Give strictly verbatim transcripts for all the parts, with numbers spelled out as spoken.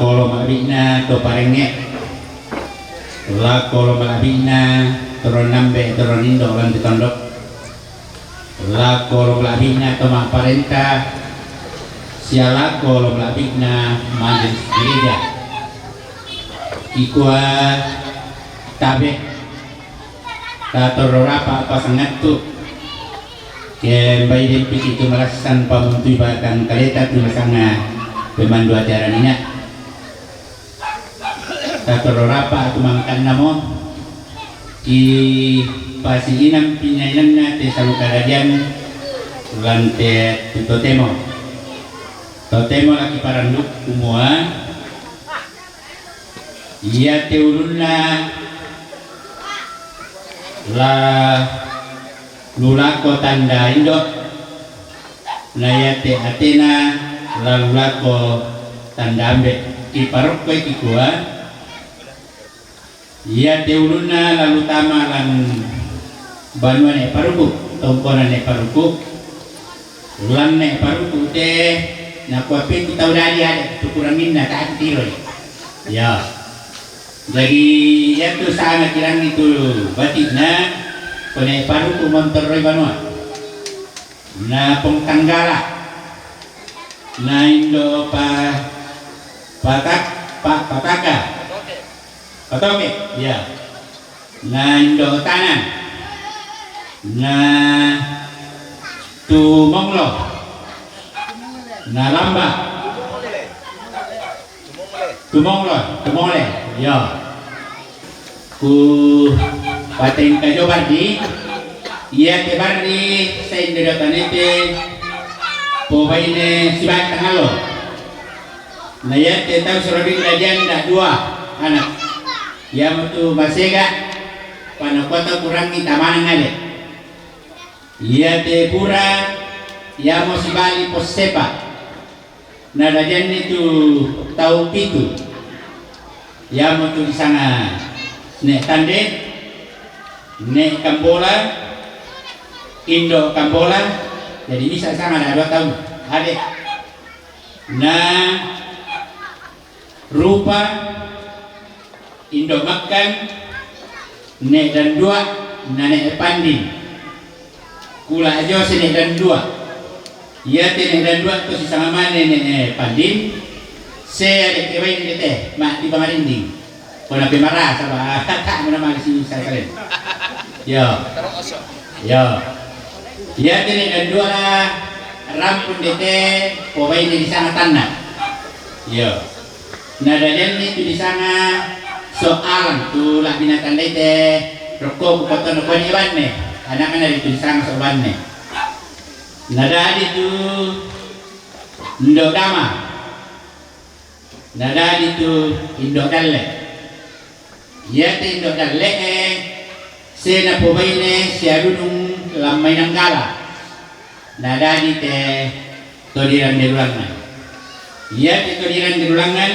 Lako lo mala'bi'na to parengnge, lako lo mala'bi'na to ronambe, to ronindo lan te tondok, lako lo mala'bi'na to ma'parenta, sia lako lo mala'bi'na majelis gereja. Kikua tabe, tatorro rapa pasangattu, ke mbai dempiki tu malassan pamuntui batang kaleta tu nasanga pemandu acara nina. Tatorro rapa tu mangkannamo, ki pasiinang pinyainanna te salu karajan lan te tu totemo. Totemo laki paranduk kumua, iate ulunna la lulako tanda indo, na iate atena la lulako tanda ambe. Kiparokkoi kikua, iate ulunna la lutama lan banua ne paruku, tongkona ne paruku, lan ne paruku te, nakua pitu tau dadi ade, tukuranginna tati tiroi. Ya. Jadi, iatu sana kirangi tu bati'na, ko ne paruku montorroi banua. Na pongtanggala. Na indo pa, patak, pa, pataka. Patoke, ya. Na indo tanan. Na tumonglo. Na lamba. Tumonglo, tumole, ya. Ku patengka jo bardi, iate bardi saindo datanete pobaine sibatang allo. Na iate tau sirobinna janda dua anak. Iamotu masega, panakuata kurangi tamana ngale. Iate pura, iamo sibali possepa. Narajanni tu tau pitu. Iamotu disanga ne tande, ne kambola, indo kambola, jadi bisa sanga na dua tau. Ade. Na rupa, indo makkan, ne dandua, na ne pandin. Kula ajo se ne dandua. Iate ne dandua to sisanga mane ne pandin. Se ade kebain dete, ma di pangarinding. Kona pemara saba tak mena mali si sakalen. Yo. Yo. Iate ne dandua rampun dete, pobaine disanga tanna. Yo. Narajanni tu disanga soalan tu la binatang daite rokko ku kotono koni banne. Anak-anak itu disanga so banne. Nadadi tu indo dama. Nadadi tu indo dalle. Iate indo dalle'e se napobaine sialunung lammai nanggala. Nadadi te todirang derulangan. Iate todirang derulangan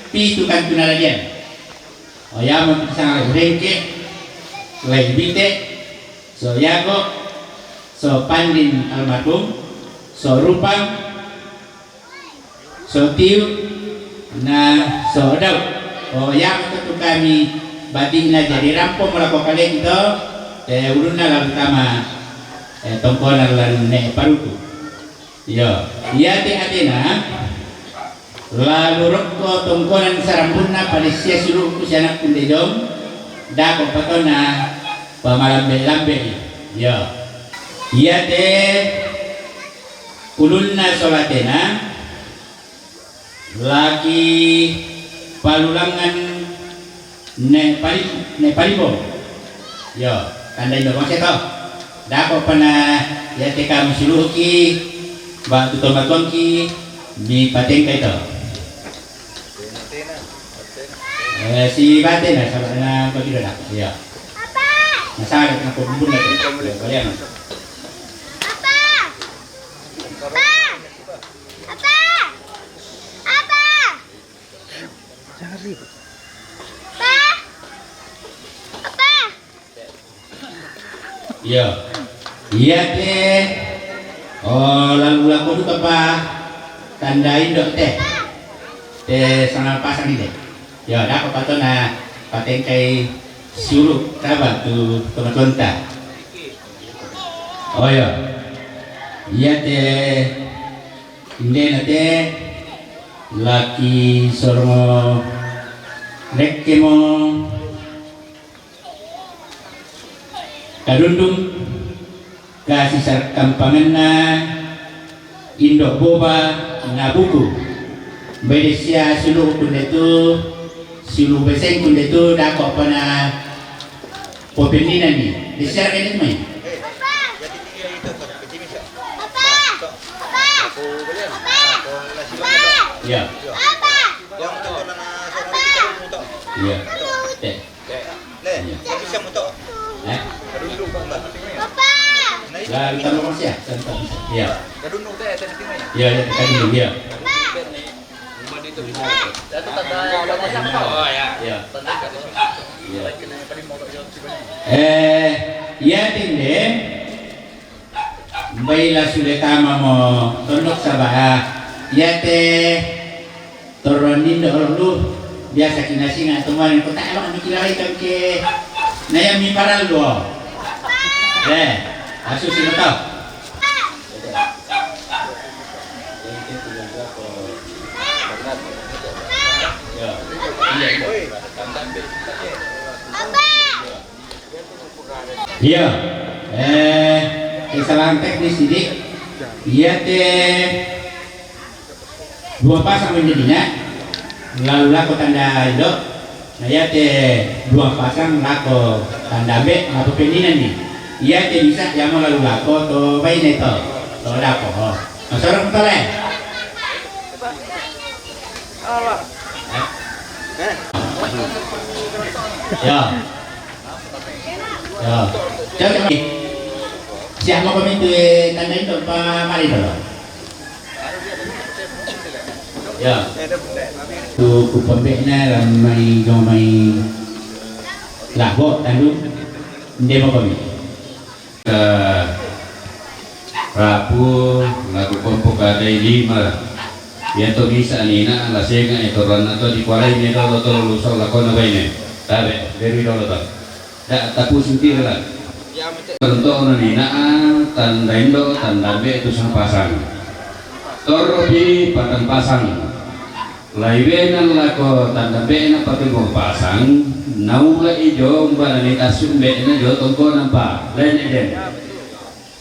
pitu kantu narajan. Oyamo tu disanga lai rengke, lai bite, so yago, so pandin almarhum, so rupang, so tiu, na so dau. O, iamo tu kami bati'na jadi rampo malako kaleki to, te ulunna lalu tama, eh, tongkonan lan ne paruku. Iyo, iate atena lalu rokko tongkonan sarambunna padessia siluku sianakku ndejong, dako patona pamalambe-lambe. Iyo. Iate ulunna solatena laki palulangan ne pali-, ne palibong. Yo, tandai do mase to. Dako pana iate kami siluhuki, ba tu tomatuangki, mi patengkai to. Eh, si bate na, sabar na, kau tidak dah. Iya. Masalah na ko bumbun na to. Iya, kalian. Jangan ribut. Iya. Iate, oh, lalu lako duka pa tanda indo te. Te sanga pasang ide. Ya, dako patona patengkai siulu' taba tu tomatuanta. Oh ya. Iya te indena te laki sormo rekkemo kadundung kasisar kampanganna indo' boba na buku. Bede sia siulu' kunde tu, siulu' beseng kunde tu, dako pana popeninani. Desiar kene mai. Ya. Ya. Te. Iya. Eh? Lah, kita mau siap, kita mau siap. Iya. Iya, iya, kita dulu, iya. Iya. Iya. Eh, iya, Tinde. Mbaila sule tama mo tondok saba. Iya te torro nindo olo lu. Biasa kinasinga to mane ko tae bang mikir ai kan ke. Na ya mi paral do. Eh, asu sino tau. Ya. Iya. Iya. Eh, kesalahan teknis, jadi iya te dua pasang menjadinya, lalu lako tanda indo, na iya te dua pasang lako tanda be, lako pendinan ni. Iya te bisa jamo lalu lako to baine to, to dako. Oh. Masalah tole. Ya. Ya. Coba. Siap mau komentu, eh, tandain dong, Pak Mari dulu. Ya. Tu kupembekna ramai gomai labo tandu. Ndemo komi. Ka rapu lako kompo kadai lima. Iya to bisa nina la senga e to ranna to dikualai ne dolo to lusa lakona baine. Tabe, beri dolo to. Da tapusi tiro la. Contohna nina tanda indo, tanda be tu sapasang. Torropi patang pasang. Laiwena lako tanda be'na pake dua pasang, naula ijo umba nani tassu be'na jo tongkona pa, lain eden.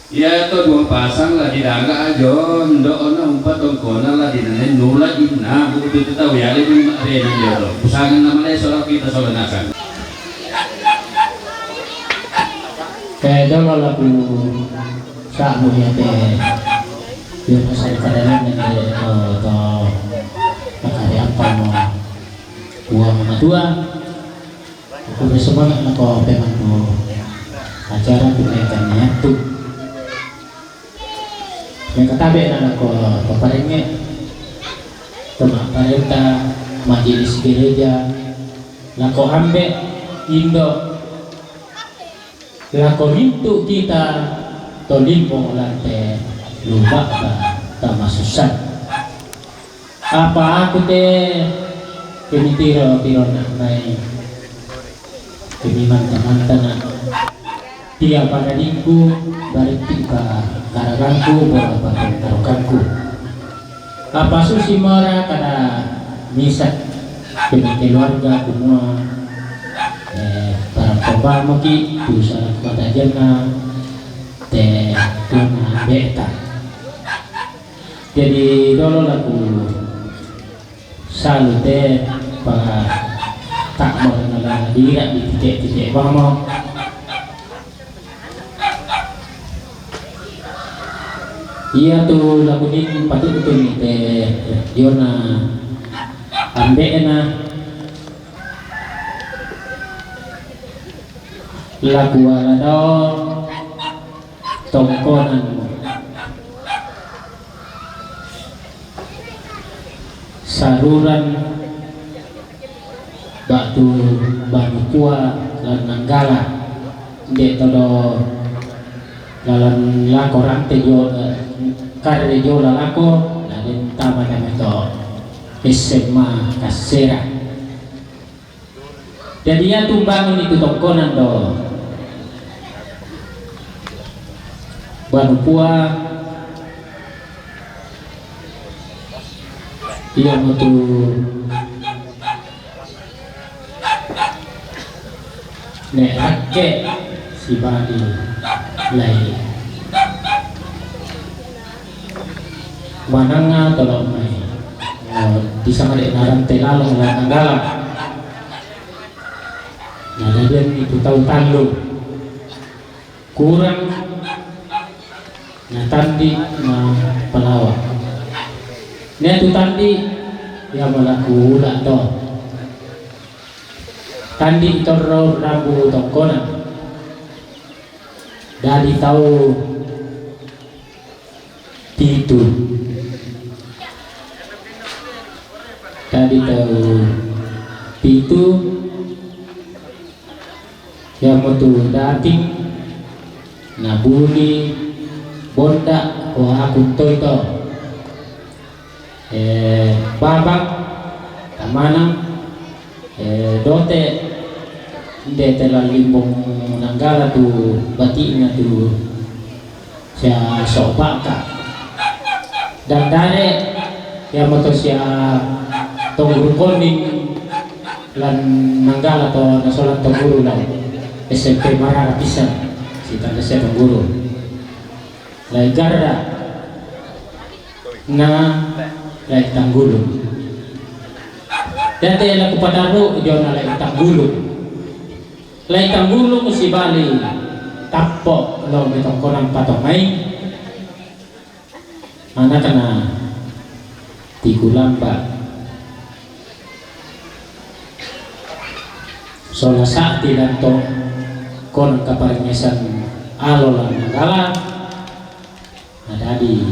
Iya to dua pasang la didaga ajo, ndo'na umba tongkona la dinanen nula inna, buku tu tau ya, lebih mak be'na jo to. Pusangan nama le soal kita soal nasang. Kayak dolo lagu Sa'bu iya te, iya pasal kadalana te, to, to, pakariampamo, ua mamatua, aku bersemangat nako pemandu acara kenaikan niatku. Yang katabe na nako paparengnge, to ma'parenta majelis gereja, lako ambe, indo, lako mintu kita to limbo lan te luma'ta tamasussan. Apa aku te kemitiro-tirona mai kemimanta-mantana tia panadingku, baritti'pa karagangku, bola papentarukangku. Apa susi mora kada misa kene keluarga kumua, eh, parang pembamuki tu salah kata jenna te tuanna beta. Jadi dolo laku salu te pa tak mau nala dira di titik-titik bamo. Iya tu laku ning patuttuni te diona ambe'na laku ala dao tongkonan saruran ba'tu banua lan nanggala, nde todo lalan lako rante jo, eh, karre jo lalako, na den tama-tama to. S M A Kassera. Jadi, iya tu mbangun itu tongkonan do Banua Pua, iya mo tu ne' rakke sibali lai mananga tolo mai. Oh, bisa made' narante lalong la Nanggala. Na dadian itu tau tallu. Kurang na Tandi' na Palawa. Ne tu Tandi', iya malaku ula' to. Tandi' torro rambu tongkonan. Dadi tau pitu. Dadi tau pitu. Iya mo tu Dating, na Buni, Bonda', ko aku toi to. Eh, Babang, Tamanang, eh, Dote', nde' te la Limbong Nanggala tu bati'na tu sia So'baka. Dandare, iya mo to sia Tongguru Koning lan Nanggala to nasolan Tongguru lan S M P Marara pisan, si tanda sia Tongguru. Lai Garra na Lai Tanggulu. Date la kupataru' dio na Lai Tanggulu. Lai Tanggulu sibali tappo lao mai tongkonan pato mai. Anakna Tikulamba. Sola sa'ti lan to kono kaparengngesan alo lan Nanggala, na dadi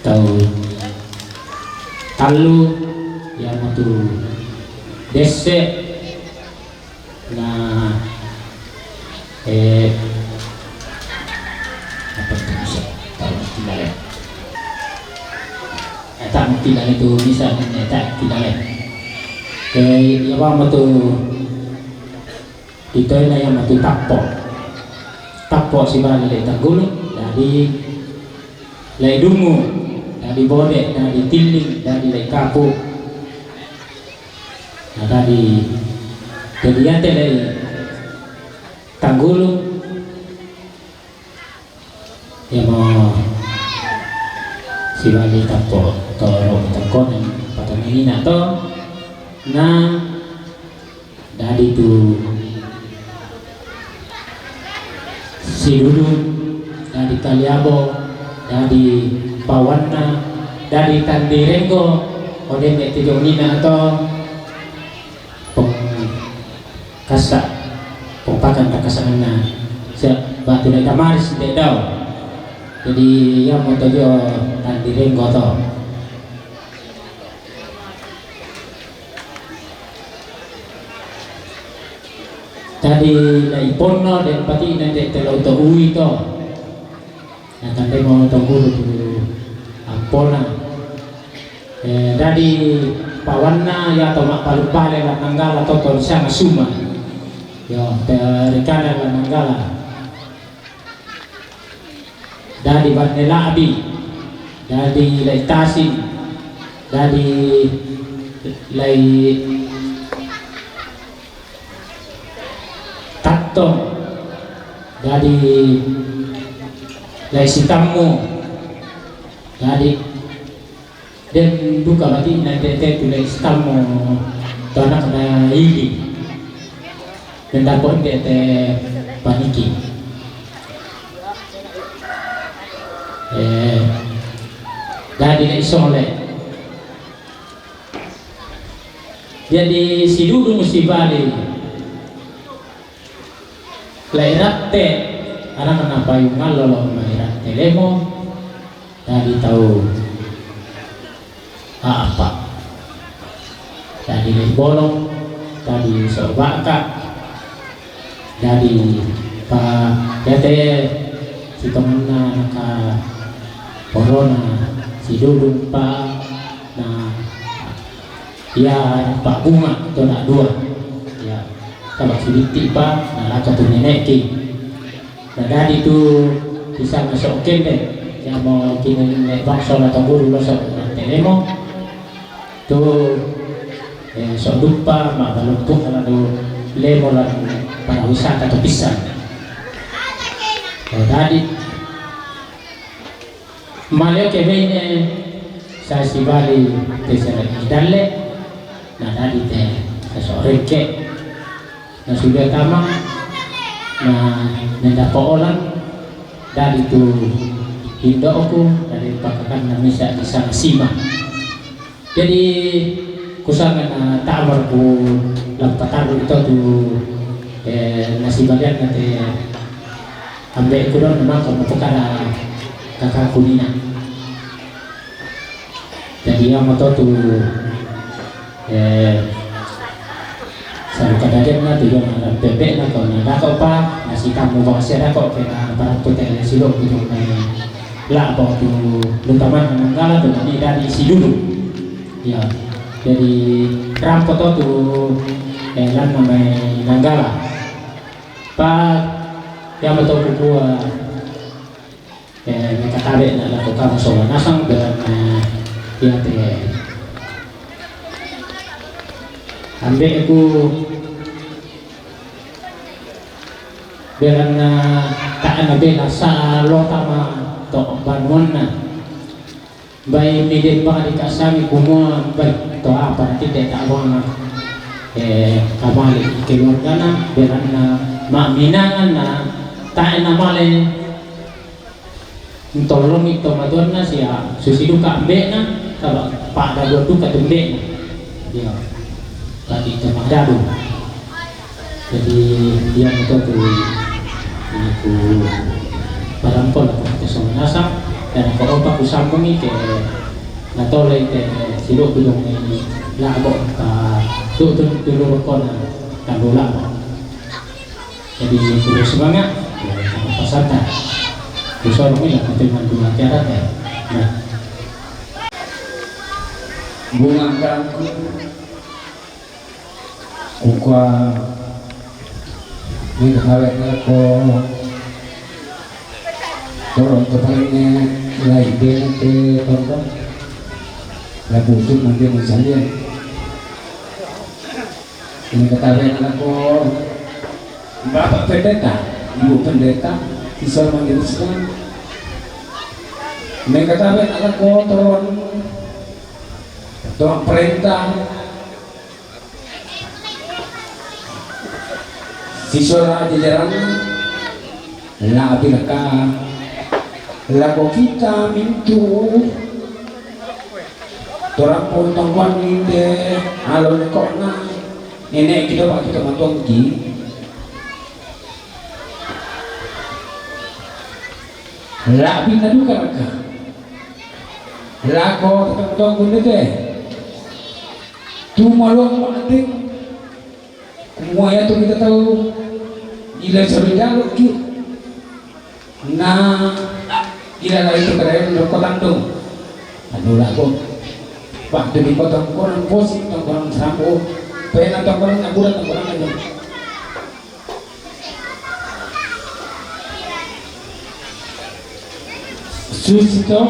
tau tallu, iya mo tu Desse', na, eh, apa tu bisa? Tahu tidak ya? Eh, tak mungkin lah itu bisa, eh, tak tidak ya. Eh, iya mo tu Itoina iya mo tu tappo. Tappo sibali Lai Tanggulu, dadi Lai Dungu, dadi Bode, dadi Tilling, dadi Lai Kapu. Na dadi, dadi iya te Lai Tanggulu. Iya mo sibali tappo to ro' tongkonan pato mai ina to, na dadi tu Sidudu, dadi Taliabo, dadi Pawanna, dadi Tandirenggo, ode me' te jong ina to. Pongkasa', pongpakan takasanganna sia batu dai tamaris de dau. Jadi iya mo to dio Tandirenggo to. Jadi Lai Ponno den pati nende te lao to ui to. Na tandemo to guru tu ampona. Eh, dadi Pawanna iya to ma'palu bale la Nanggala to to disanga Suma. Yo, perikana la Nanggala. Dadi Banne La'bi, dadi Lai Tasing, dadi Lai Tattong, dadi Lai Sitammu, dadi den duka bati na te, te tu Lai Sitammu to anakna Ili. Den dapo' de te paniki. Eh, dadi Lai Sole. Jadi Sidudu mo sibali Lai Ratte, anakna Payung Allo lao mai Ratte Lemo, dadi tau a'pa', dadi Lai Bolong, dadi So'baka, dadi pa, iya te sitonganna naka porona Sidudu pa na Iya, Pak Bunga, to na dua. Iya, kalau suditi pa, na lako tu nenek ki. Na dadi tu kisah masuk kende, ya mau kini nenek bangsa la tangguru lo sok telemo. Tu, eh, sok dupa, ma balumpu kalau tu lemo la pariwisata to pisang. Oh, dadi, Male oke bene, sa sibali te sala dalle, na dadi te sa soreke, na sudah tama, na menda poolan, dadi tu indoku, dadi pakakan na misa di sana sima. Jadi, kusanga na tamar ku lampataru ito tu, eh, nasibalian na te ambe ku don na mako mapukara kakaku nina. Jadi, iya mo to tu, eh, Salu kadadeng na tujuan na pembe na ko na dako pa, na si kamu bawa sia dako pe na barang pute silo kujung na la bawa tu lutaman na nanggala tu na ni dadi si dulu. Ya, jadi rampo to tu, eh, lan na mai nanggala. Pa, ya mo to kukua, Eh, mekatabe na lako kamu sola nasang belan, eh, iya te. Ambe ku belan, eh, ta na bela sa lo tama to banuanna. Bai mide pa di kasami kumua bai to apa nanti te ta bang, eh, kamali keluargana belan na ma minangan na ta na male. Ntolongi tomatuanna sia susi duka ambe'na, saba' pada dua duka tu ambe'na. Iya, tadi to madadu. Jadi, iya moto tu, aku parampo lako te sola nasang, dan ko opa ku sambungi ke natole ke silu kudung ni labo ka tu tu tu lurukona tandu labo. Jadi, terus semangat. Ya, sama pasata. Terus orang ini lah, penting dua acara ya. Nah. Bunga kangku. Kukua. Ini kawet lako. Tolong kepalanya lain dia nanti tonton. Lagu tu nanti misalnya. Ini ketabe lako Bapak Pendeta, Ibu Pendeta, bisa meneruskan. Ini ketabe lako tuan, tuan perintah, siswa jajaran, La'bi laka lako kita mintu. Torang pun tongkoan inde alo leko'na nene' kita ba'tu tomatuangki. La'binna duka laka lako tomatuangku inde te. Tu maluang ma'deng. Mua iatu kita tau ila sori daluki na ila lai tu karaeng roko tandung. Anu lako. Waktu di kota kurang posisi, kurang sambu. Pena tongkorang na bulan, tongkorang aja. Susi to.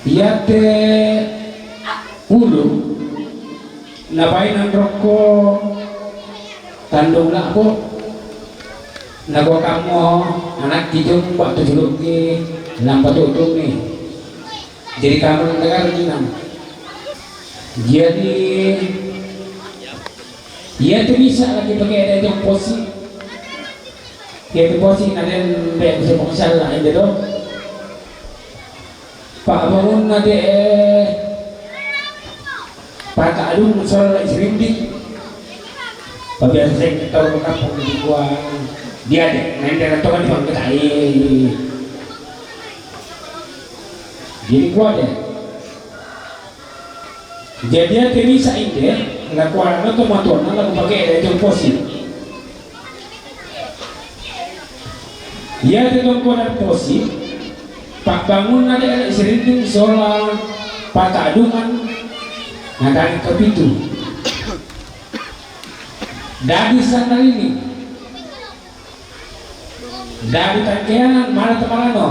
Iate ulu. Napainang rokko tandung la'bo, nakuakammo anakki jumpa tu julu'ki lampa tu'tungngi. Jadi kamu negara minang. Jadi iya tu bisa lagi pakai ada jong posi. Iya tu posi na den be bisa pengusaha lah itu tu. Pa'bangunna de' pata'dung sola sirinding. Pabiasa sai tau kampong dikua diade', main daerah tau kan pangkatai. Jadi kuade. Jadi ate misa inde, lakuanna tomatuanna laku pake dai jong posi. Iate tongkonan posi, pa'bangunna de' sirinding sola pata'dungan Nadadi kapitu. Dadi sandalini. Dadi tangkeangan mala to marano.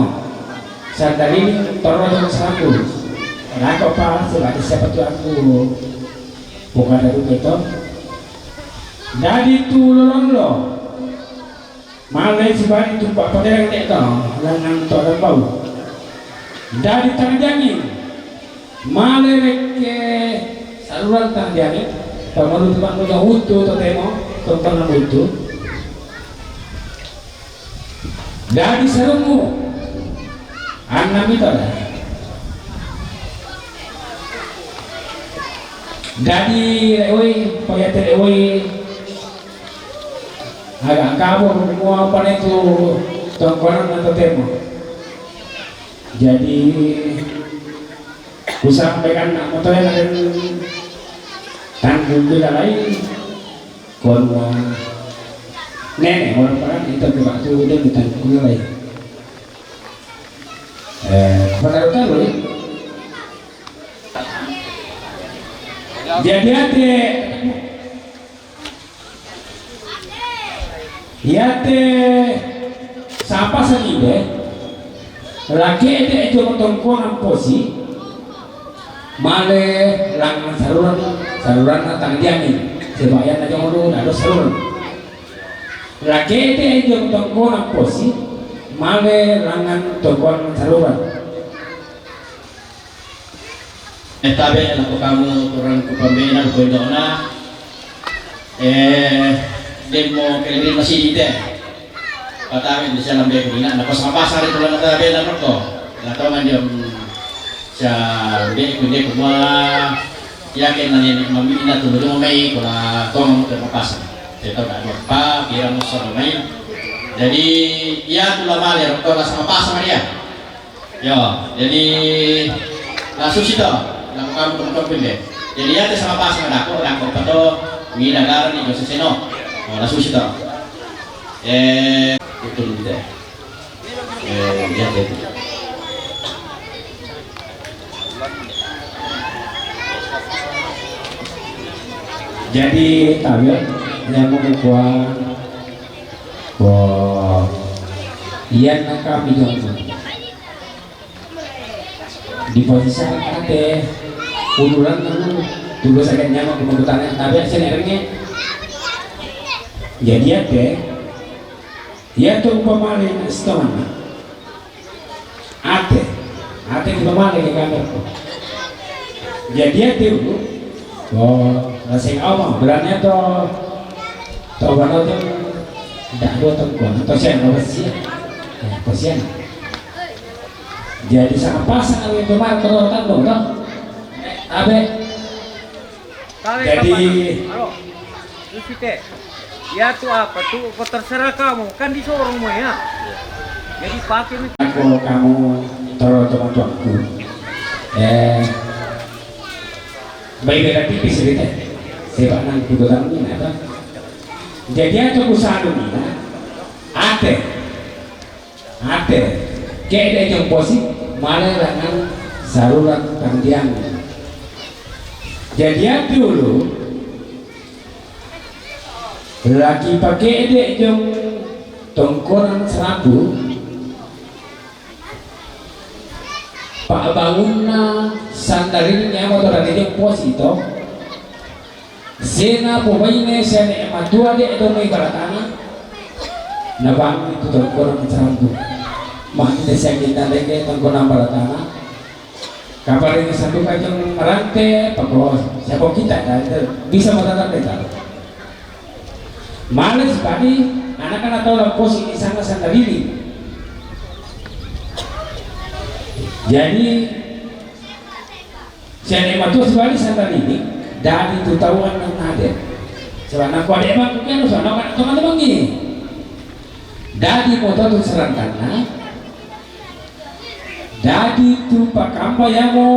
Sandalini torro to sapu. Nako pa sebati siapa tu aku. Bukan dari itu. Dadi tu lololo. Male sibali tu papadereng de to, langan to dambau. Dadi tandiangi. Male rekke saluran tandiangi. Pamalu tu pamalu utu to temo, to pamalu utu. Dadi sarungu. Anna mito da. Dadi leoi, payate leoi. Aga kabo mua pane tu tongkonan na totemo. Jadi kusampaikan nak motoya na den tanggung bila lain. Kon nene orang paran itu juga tu den tanggung bila lain. Eh, pada tahu ni. Jadi ate Iate sapa sangibe, lakede jong tongkonan posi, male langan saruran, saruran na tandiangi, sebayan na jong lu dado saruran. Lakede jong tongkonan posi, male langan tongkonan saruran. Eh, tabe lako kamu kurang kupambena ko indona. Eh, demo kelebih masih ite. Patabe di salam be kunina, na pas mapasar itu lana tabe na roko. Na tongan dia, mm, sa be kunde kuma, yakin na nene mami na tu lu mai kula tongan mu terpapasar. Saya tahu dah apa, kira musuh mai. Jadi, ya tu lama dia roko pas mapasar dia. Yo, jadi langsung sito, lakukan penutup pinde. Jadi ya, sama pas ngadako, dako pato, wida garan ni Jose Seno. Oh, langsung sito. Eh, betul gitu. Eh, ya, jadi. Jadi, tabe, yang mau kuat, wah, iya, na kami dong. Di posisi ate, uluran nanu, tugas akan nyama, kumagutana, tabe, asen erengnya. Jadi, ate, iya tu umpama ni, setengah. Ate, ate ki pamale ke kamar ko. Jadi ate ulu. Oh, raseng ama, berani to. To bano to. Dak do to ko, to sian, to sian. Ya, to sian. Jadi sama pasang kami kemarin ke Roro Tandung, to. Abe. Kami jadi kapan? Halo. Terus kita, ya tuh apa tuh? Kok terserah kamu, kan disorong mau ya. Jadi pakai nih. Aku kamu terus teman tuanku. Eh, baik beda tipis cerita. Sebab nang kebetulan ini apa? Jadi aku kusadu nih, ate. Ate, ke'de jong posi, male langan saruran tandiang. Jadi ate ulu, laki pake'de jong tongkonan sarambu, pa'bangunna sandarini nyama to dadi jong posi to. Sena pobaine siane matua de do mai baratana. Nabangun itu tongkonan sarambu. Mande siangin deke tongkonan baratana. Kapal ini satu kacang rante, pako siapa kita kan bisa matata kita. Males tadi anak-anak tahu lah posisi sana sana diri. Jadi Sian ema tua sibali sandalini, dadi tu tauan nang nade. Sebab nang kuade ema kukian, sebab nang kuade teman-teman ni. Dadi moto tu serantanna. Dadi tu pakamba yamo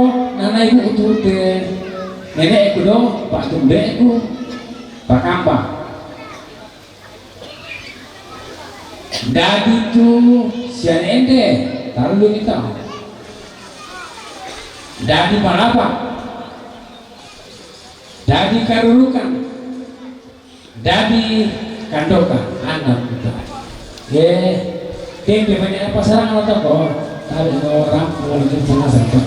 nanai bu utute. Neneku do, patumbeku pakamba. Dadi tu sian ende, tarlu kita. Dadi malapa. Dadi karurukan, dadi kandokan, anna kuta. Ye, tempe banyak apa sarang atau kok? Tapi orang mulai sana sampai.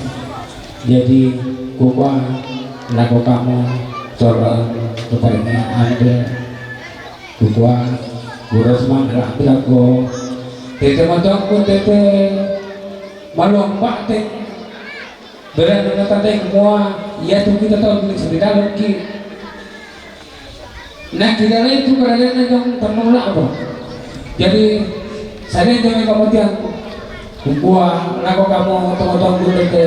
Jadi kukua lako kamu, coba kepadanya ande, kukua gurus mang lah lako. Tete matokku tete maluang bate. Berani ngatandai mua, iya tu kita tahu diri sampai dalam ki. Nah, kita lain tu kadang-kadang yang temulak apa. Jadi, saya jangan kamu tiang. Kukua, lako kamu tengok-tengok dulu ke.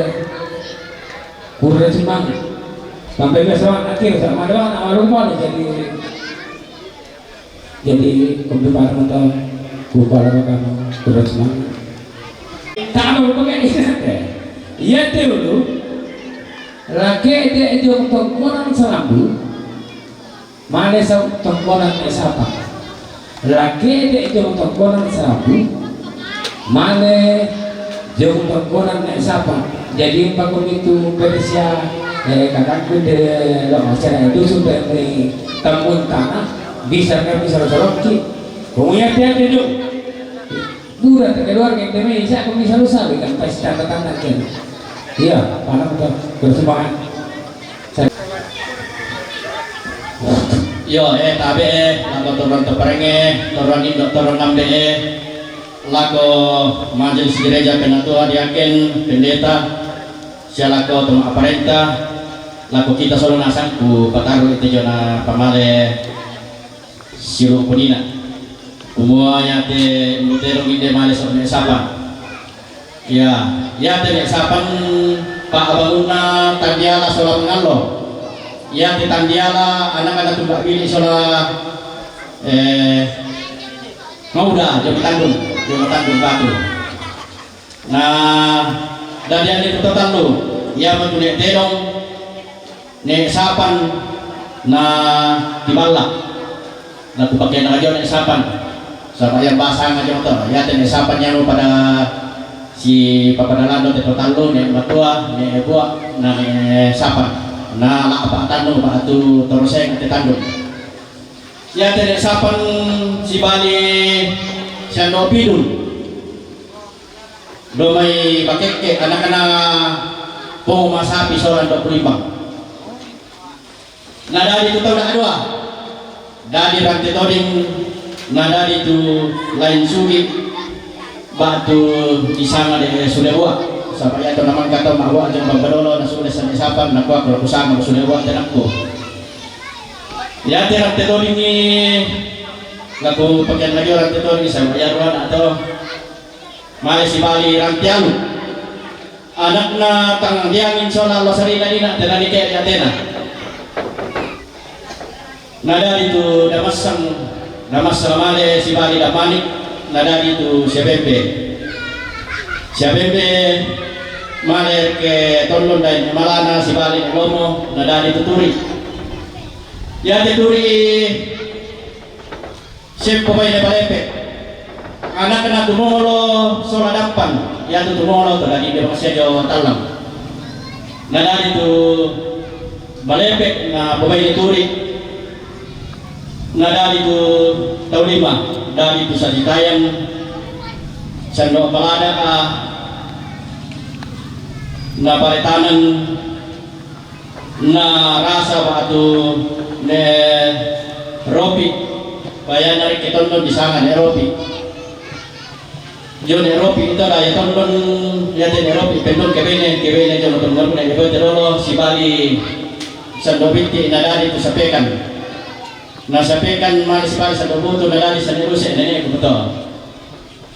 Kurang semangat. Sampai besok akhir sama doang, awal rumah jadi. Jadi, kumbi parang to, kukua lako kamu, kurang semangat. Talo pakai ingat ya. Iya, tulu. Laki dia itu tongkonan selambu. Mane sa tongkonan ne sapa. Laki dia itu tongkonan selambu. Mane jong tongkonan ne sapa. Jadi pakumitu Persia, eh, kakakku de lo masih dusun dari tambun tanah, bisa kami salah-salah ki. Kumuya tiap itu. Buda ta keluarga yang demi, saya kami salah-salah kan pasti tanda-tanda kan. Iya, panah kita bersemangat. Yo, eh, tabe, eh, lako toron toparenge, toron indo, toron nambe, eh, lako majelis gereja, penatua, diaken, pendeta, sia lako toma aparenta, lako kita sola nasang kupataru ite jona pamale siulu punina. Kumua iate muterong inde male so ne sapa. Ya, iate ne sapan pa abanguna tandiala sola mangallo. Iate tandiala anak-anak tumba bili sola, eh, mauda, jong tandung, jong tandung batu. Nah, dadi ande tu totallu, ia matu ne tedong, ne sapan, na tiballa. Na kupake na jo ne sapan. Saba ia basang aja to. Iate ne sapan ia pada si papadalando te totallu, ne matua, ne bua, na ne sapan. Na lapa tandu batu toroseng te tandu. Iate ne sapan sibali siando pidul. Domai bakekke anak-anak pongo masapi sola ndo kulimbang. Na dadi tu tau dua. Dadi rante toding, na dadi tu lain sugi, batu disanga de sule bua. Saba ia to namang kata ma bua jong bambadolo na sule sane sapan na kua kula kusanga sule bua tenakku. Iate rante toding ni laku pakean lagi rante toding saba ia ruana to. Male sibali rante alu. Anakna tang diangin sola lo sarina dina tenani ke atena. Na dadi tu damassang, damassang male sibali damani, na dadi tu siabembe. Siabembe male ke tondon dai malana sibali lomo, na dadi tu turi. Iate turi Seppo baine balepe. Anakna tumolo sola dampan. Iatu tumolo to dadi de masejo tallang. Na dadi tu balepe na pobaine turi. Na dadi tu tau lima. Dadi tu sajitayan sando palada a na paretanan. Na rasa batu ne ropi, bayana reke tondon disanga ne ropi. Jo ne ropi ito daya tondon, iate ne ropi pendon kebene, kebene jo tondon ne kebene rolo sibali sando binti na dadi tu sapekan. Na sapekan mali sibali sando butu na dadi sando ruse nene kubuto.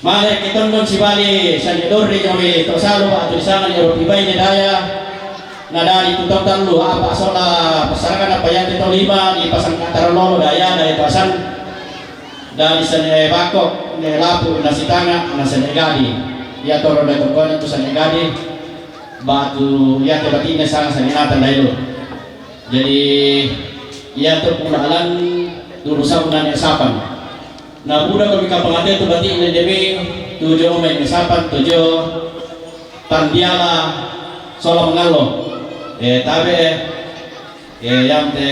Male ke tondon sibali sande dorri jomi to salu atu disanga ni ropi baine daya. Na dadi tu tau tallu apa sola pasarangana payate tau lima di pasang katara lolo daya daya pasan. Dadi sane bako ne lapu na sitanga na sane gadi. Ia toro dai tokone tu sane gadi. Batu ia te batine sanga sane nata dai lo. Jadi ia to pula alan turu sabu nane sapan. Na buda ko mika pangate tu bati ne demi tujo mai ne sapan tujo tandiala sola mangallo. Eh, tabe, eh. Ke yam te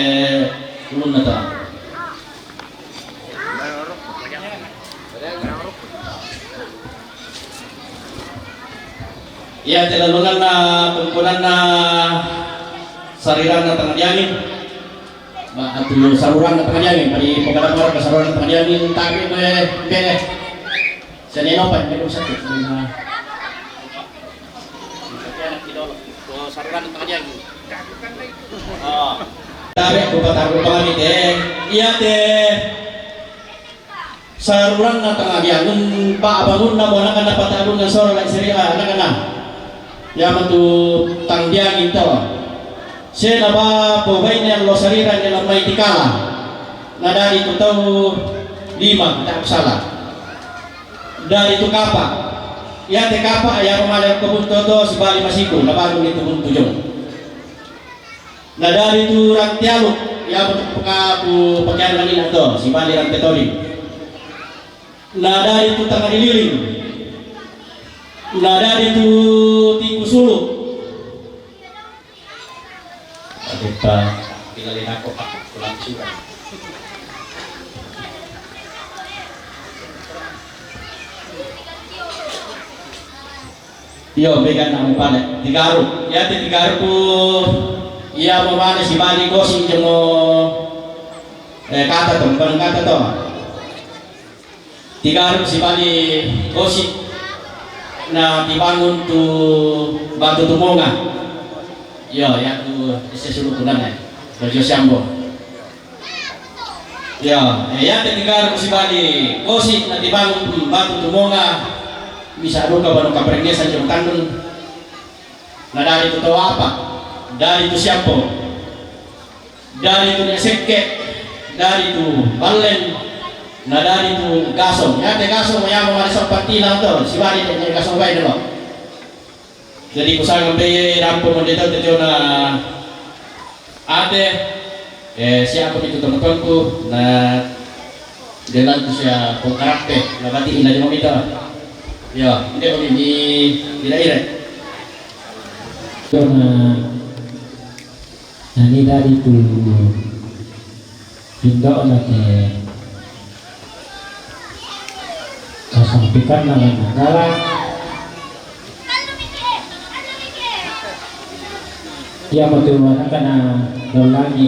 ulun na ta. Iya te lalungan na tumpunan na sariran na tangadiangin. Ma atu saruran na tangadiangin, padi pagkadapar ka saruran na tangadiangin, tapi ko e, bene. Sa neno pa, neno sa ko. Saruran na tangadiangin. Tabe ko patago pa kami te. Iya te. Saruran na tangadiangun pa abangun na mo anak na patadun na soro la isiri anak na. Ya matu tangdiangin to. Sena ba po baine lo sarira ne la mai tikala. Na dari tu tau lima tak salah. Dari tu kapa. Ya te kapa ya pamale ko buntu to si bali masiku na baru ni tu buntu jong. Na dari tu rante aluk, ya betul peka pu pakian lagi na to, si bali rante toli. Na dari tu tangadiling. Na dari tu tiku sulu. Tapi pa, pila lina ko pa, pulang sudah. Iyo, mega na mupane. Tigaru. Ya, te tigaru ku, iya, mamane si bali kosi jemo, eh, kata to, bukan kata to. Tigaru si bali kosi na tibangun tu batu tumonga. Iyo, ya tu ese sulu kunane. Baju siambo. Ya, eh, ya te tigaru si bali kosi na tibangun, hmm, batu tumonga, bisa duka banu kaperengesan jong tandun. Na dari tu toapa, dari tu siampo, dari tu ne sekke, dari tu ballen, na dari tu gasong. Ya te gasong ya mo mari sopat tilang to, si bali te ne gasong bai dolo. Jadi kusanga pe dampo mondeta te jona ate, eh, siapa itu teman-temanku, na delan tu sia pongkarape, na bati ina jema mita. Ya, inde ko ni ira-ira. Jona, na ni dari tu Indo na te kasampikan na lana gala. Ia matu anak na dolangi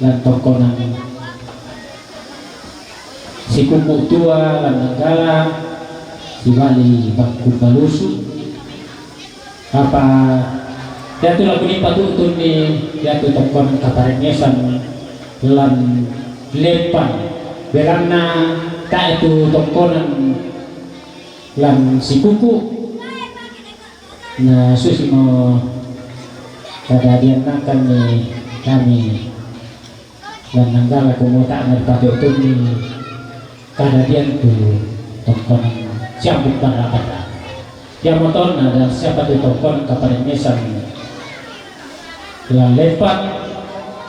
lan tongkonan si kuku tua lan nanggala si bali bakku balusu. Apa, yatu lagu ni patutun ni yatu tongkonan kaparengesan lan lempan. Belanna ta itu tongkonan lan sikuku. Na susi mo kadadian nakan ni kami. Lan nanggala ko mota na dipatutun ni kadadian tu tongkonan siambuk barapat. Ia moton ada siapa tu tongkonan kaparengesan lan lempan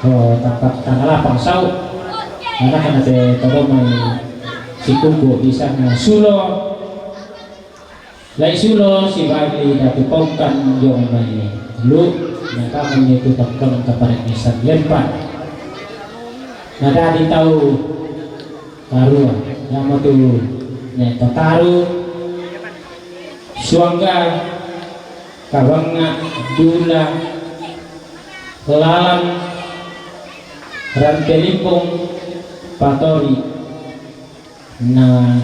ko tampat tangalapang sau. Anak-anak te todomai sikuku di sana sulo. Lai sulo si bali datu pongkan jong mai lu, na kamu ni tu tongkonan kaparengesan lempan. Na dadi tau karua, yamo tu ne tataru, suangga, kabanga, dula, lalan, rante limbung, patori. Na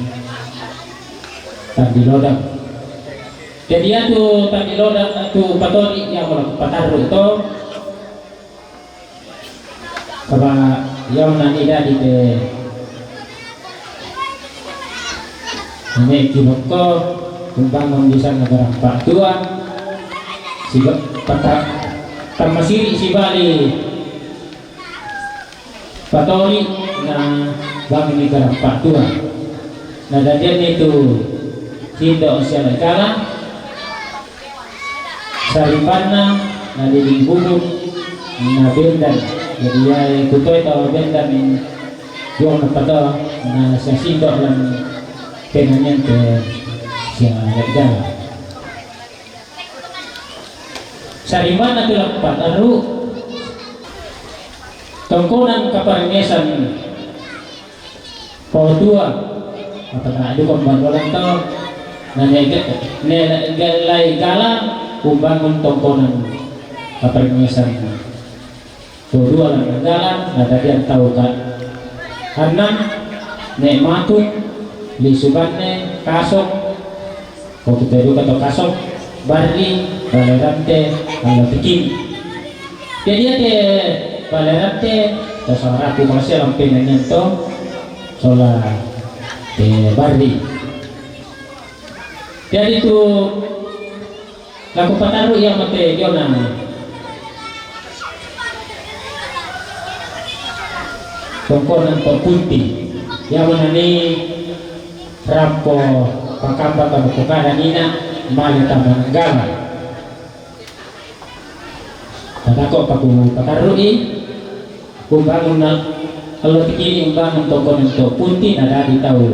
tandi lodang. Jadi atu tandi lodang atu patori ia mula pataru to. Kaba ia nani dadi te ne kiboko kumbang bisa negara pak tua. Siba pata tamasiri sibali. Patori na bang ni karang patua. Na dadian itu sindo siala kala. Saripanna na diding bubun na bendan. Jadi ya kutoi tau bendan ni juang na patua na sia sindo lan penanyan ke siala kala. Sarimanna tu lampat aru. Tongkonan kaparengngesan Paduka, apa na dukung bandolan to, na ne, ne, ne, lai gala, umbangun tongkonan kaparengngesan Paduka lan Nanggala, na dadian tau ka. Anam, ne matut, lisubanne, kasok, Ko kita duka to kasok, barri, balerante, allo tikini. Jadi ate balerante, to saraku masih lampe nyanto, sola te barri. Jadi tu laku pataru ia mate jona. Tongkonan to punti. Ia manani rampo pakamba tama pokada nina male tama Nanggala. Patako paku patarui umbangun na allo tikini umbangun tongkonan to punti na dadi tau.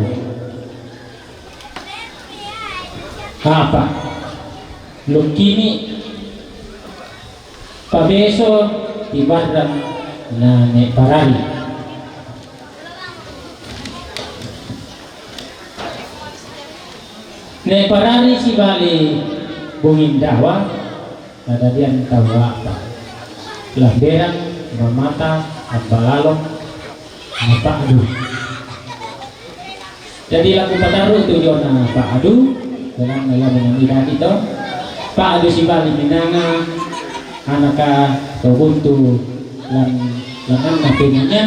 Apa? Lukini pabeso ti barrang na ne parari. Ne parari sibali Bungindawa, na dadian tau apa. Lamberang, mamata, ambalalong, mapadu. Jadi laku pataru tu jona padu, dalam naya menami dadi to. Padu sibali minanga, anaka to buntu lan lengan matinya.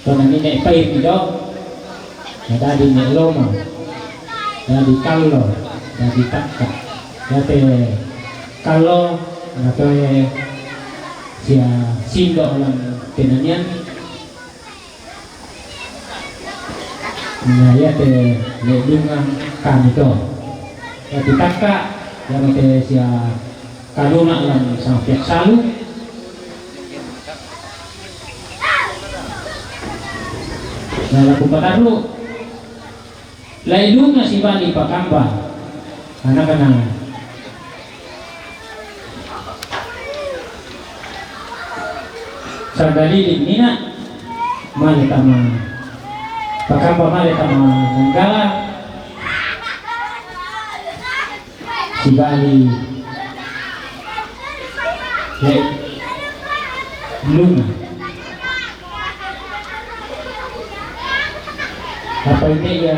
To nani ne pair do. Na dadi ne loma. Dadi kallo, dadi takka. Date kallo, na toe sia sindo lan tenanian. Na iate le dunga kami to. Tapi takka, iate sia kaluna lan sampiak salu. Na laku pataru, lai dunga sibali pakamba. Anak-anak. Sandalili mina male tama pakamba male tama Nanggala sibali le luna. Apa ini ya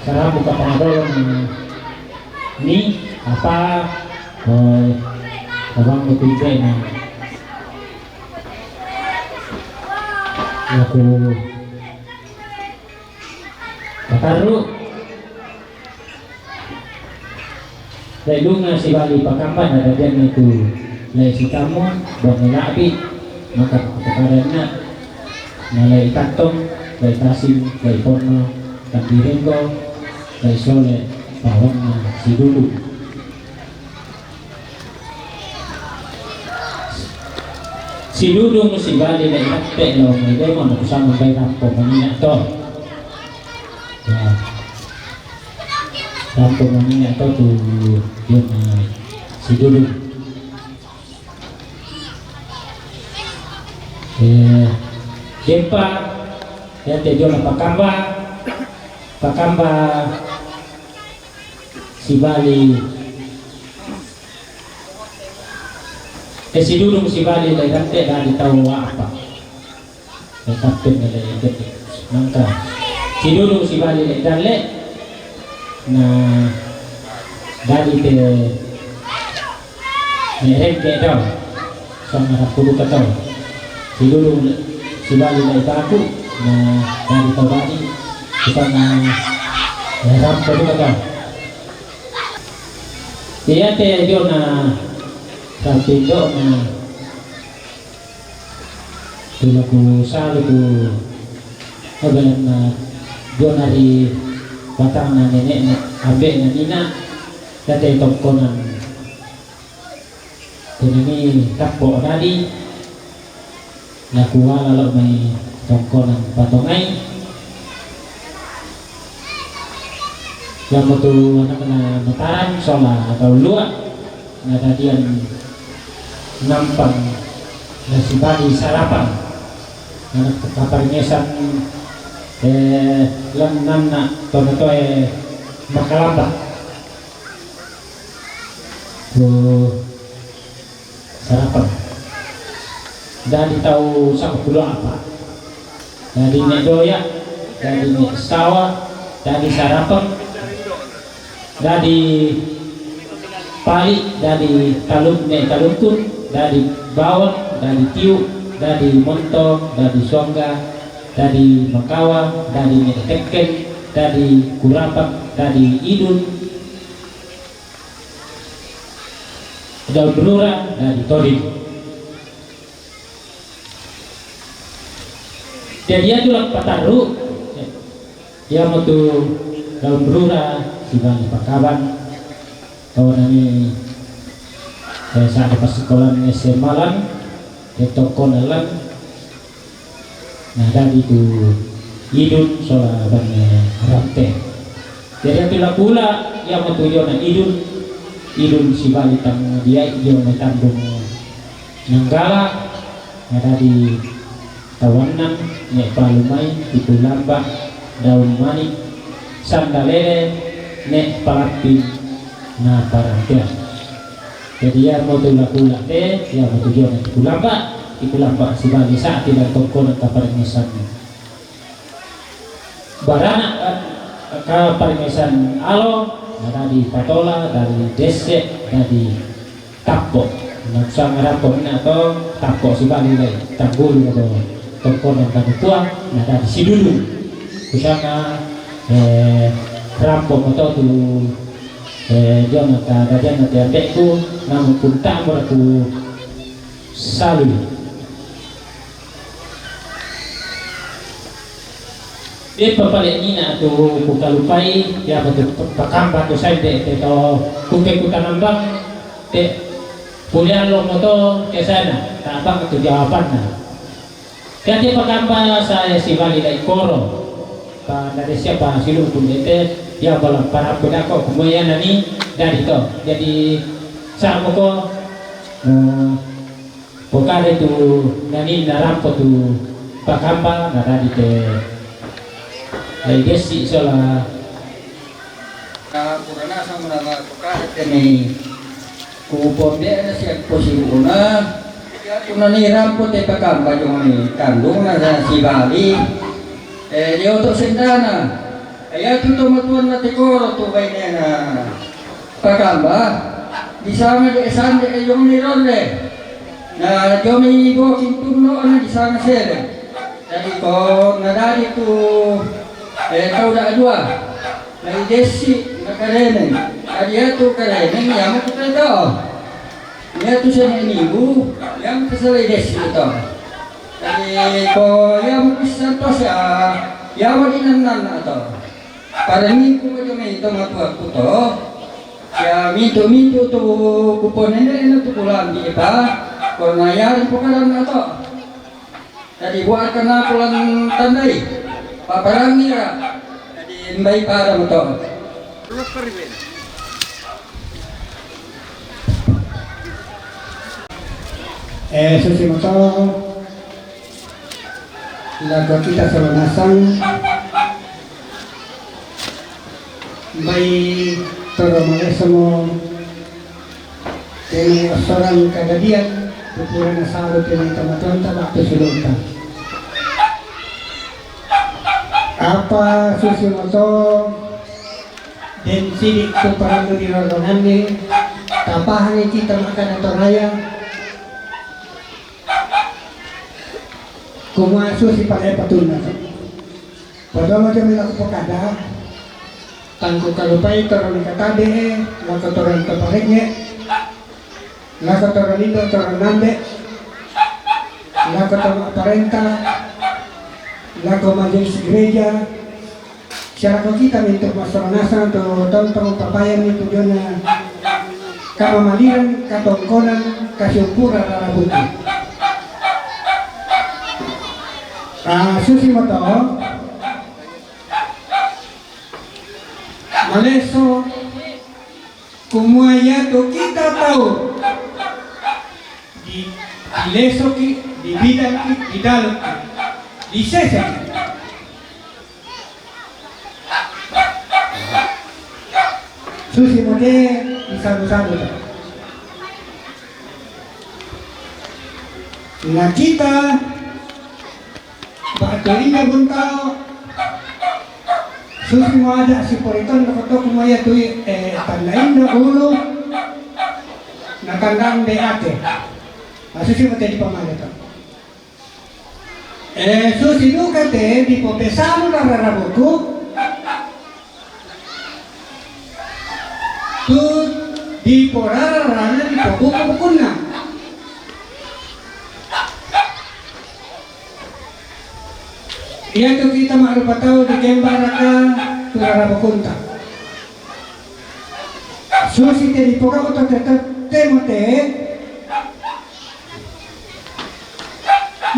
sarabu kapangadolong ni apa? Oh, abang ko pinte na aku pataru. Lai dunga sibali pakamba na dadian itu lai sitamo bang labi maka kepada na lai tattong lai tasing lai ponno. Tapi renggo lai sole pawanna sidulu. Sidudung sibali le iate lo mai demo na kusama bai rampo manina to. Ya. Rampo manina to tu jona sidudung. Eh, depa ya te jona pakamba pakamba sibali. E sidudung sibali le dante dadi tau apa? E kapten le dante. Mangka sidudung sibali le dalle na dadi te ne rengke tau. Sama rapudu katau. Sidudung sibali le baku na dadi tau dadi. Sama rampe duka tau. Iate jona sampindona tulaku salu tu ogalanna jona ri batangna nene'na ambe'na nina iate tongkonan. Tenani tappo dadi. Nakuala lo mai tongkonan patongai. Yang metu anakna Mataram sola atau lua nadadian nampang Sibali Sarapang. Ana' kaparingesan, eh, lan anna' to natoe makalamba. Tu Sarapang. Dadi tau sampulo apa'. Dadi ne' Doya', dadi ne' Sawa, dadi Sarapang, dadi Pali, dadi Taluk, ne' Talukun, dadi Bawon, dadi Tiu, dadi Monto, dadi Suangga, dadi Makawa, dadi ne' Tekken, dadi Kurapak, dadi Idun, Daun Rura, dadi Toding. Jadi iatu la patarru', iamotu Daun Rura sibali Pakaban, tau nani, eh, sa'de passikolan S M A lan, eh, tokkona lan, na dadi tu Idun sola banne Rante. Jadi iatu la kula, iamotu diona Idun, Idun sibali tang diai diona tandung Nanggala, na dadi tau annan, ne' Palumai, Tiku Lamba, Daun Manik, Sandalele, ne' Palapping, na Parantean. Jadi iamotu la kula te, iamotu diona Tiku Lamba, Tiku Lamba sibali sa'ti lan tokkona kaparingesan barana', eh, kaparingesan alo, na dadi Patola, dadi Desse', dadi Tappo. Na kusanga Tappo minna' to, Tappo sibali lai, Tanggulu to, tokkona tau tua, na dadi Sidudung. Kusanga, eh, Rampo moto tu, eh, diona kadadianna te ambe'ku, namu' kunta'mu ra ku salui. Deppa pale' nina tu kukalupai, iapa tu pakamba tu sende te to kuke kutanambang te kuliallo moto kesana, ta'bang tu jawabanna. Kati pakamba saya sibali dai koro. Pa dari siapa silu pun dete, ya bala para pedako kumaya nani dari to. Jadi sama ko, eh, Pokale tu nani narampo tu pakamba, na dadi te lai Desi sola. Na purana sama na pokale te ni kupombe na sia posibuna. Ya tu nani rampo te pakamba jong ni kandung na sibali. Eh, dia untuk sendana. Eh, ya tu tomatuanna te koro tu bainena. Pakamba, disanga de' sande e jong ni rolle. Na jong ni boking tunno na disanga sele. Jadi ko na dadi tu, eh, tau da dua. Na i Desi na Kareneng. Jadi iatu Kareneng, iamo kita to. Iatu sene minggu, iamo kita sele Desi to. Jadi ko iamo kita santos ya, iamo di nan-nan to. Pada minggu aja mai to matuaku to. Ya, mintu-mintu tu kuponene eno tu kulambi pa. Korna ya pokalan ato. Jadi buat kena pulang tandai. Paparangi ya. Jadi mbai pada motor. Eh, susi motor. Lako kita sola nasang, mbai toro malesamo, tene ossorang kadadian, pupurana salu tene tamatonta waktu sulunta. Apa susi moto, den sidik tu parallu di rorongani, tapahangi kita makana toraya, Kumua susi pale patunna. Padolo jami lako pokada, tangku kalupai toroni katabe, lako toroni toparengnge, lako toroni indo toroni nambe, lako tama parenta, lako majelis gereja, Sialako kita mintu' massaranasang tu tontong papayanni tu diona kamamaliran, katongkonan, kasiumpuran rarabuku. Ah, susi moto, maleso, Kumua iatu kita tau di Dilesoki, dibidangki, didalukki, diseseki. Susi mo te disadu-sadu to. Na kita, ba'tu inda buntao, susi mo ada' siporiton lako to kumua iatu, eh, tanda inda ulu, na tanda ambe' ate. Na susi mo te dipamale to. Eh, susi duka te dipopesanu rara-rarabuku, tu diporara-rarana dipobuku-bukunna. Iatu kita ma'rupa tau dikembaraka tu rarabukunta. Susi te dipogau' to te, te, te mo te,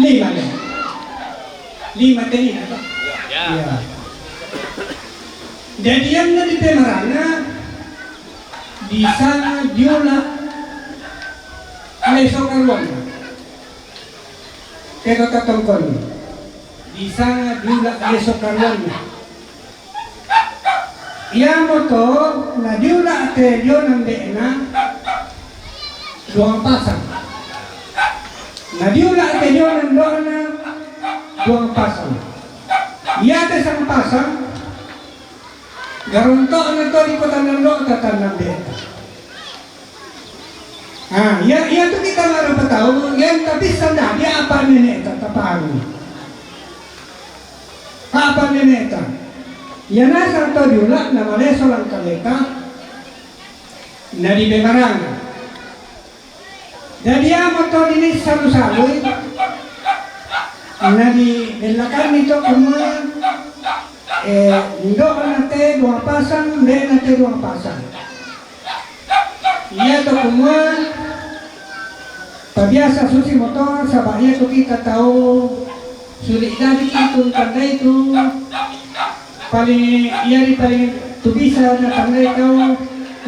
lima le. Lima te lima to. Ya. Ya. Dadianna dipemarana disanga diula' leso karuanna. Teto tatongkonni. Disanga diula' leso karuanna. Iamoto na diula' te diona ambe'na duang pasang. Na diula' te diona indo'na duang pasang. Iate sangpasang, garonto'na to di kota nandota tanna ambe'ta. Ah, ia, iatu kita ma'rupa tau, ianta pissan dadi apa' nene'ta tapangi. Apa' nene'ta. Ia nasang to diula' na maleso lan kaleta, na dibemaranga. Dadi iamoto dinissalu-salui, na dibellakanni to kumua, eh, indo'na te duang pasang, ambe'na te duang pasang. Iatu kumua, pabiasa susi moto, saba' iatu kita tau suli' dadiki tu tandai tu paling, iari paling tu bisa na tandai tau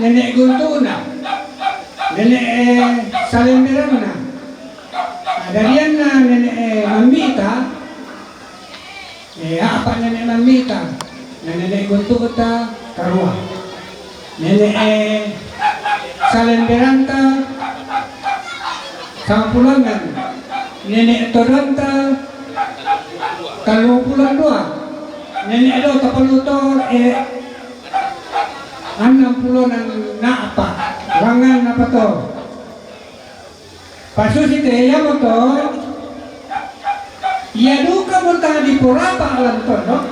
nene' guntu'na, nene', eh, salemberanna. Na dadianna nene', eh, mammi'ta, eh, apa' nene' mammi'ta, na nene' guntu'ta karua. Nene', eh, salemberanta sampulo annan, nene' todonta tallumpulo dua, nene' do tapallu to, eh, annang pulo na'pa, langngan apa to. Pasusi te iamoto, ia duka mo tang diporapa' lan tondok,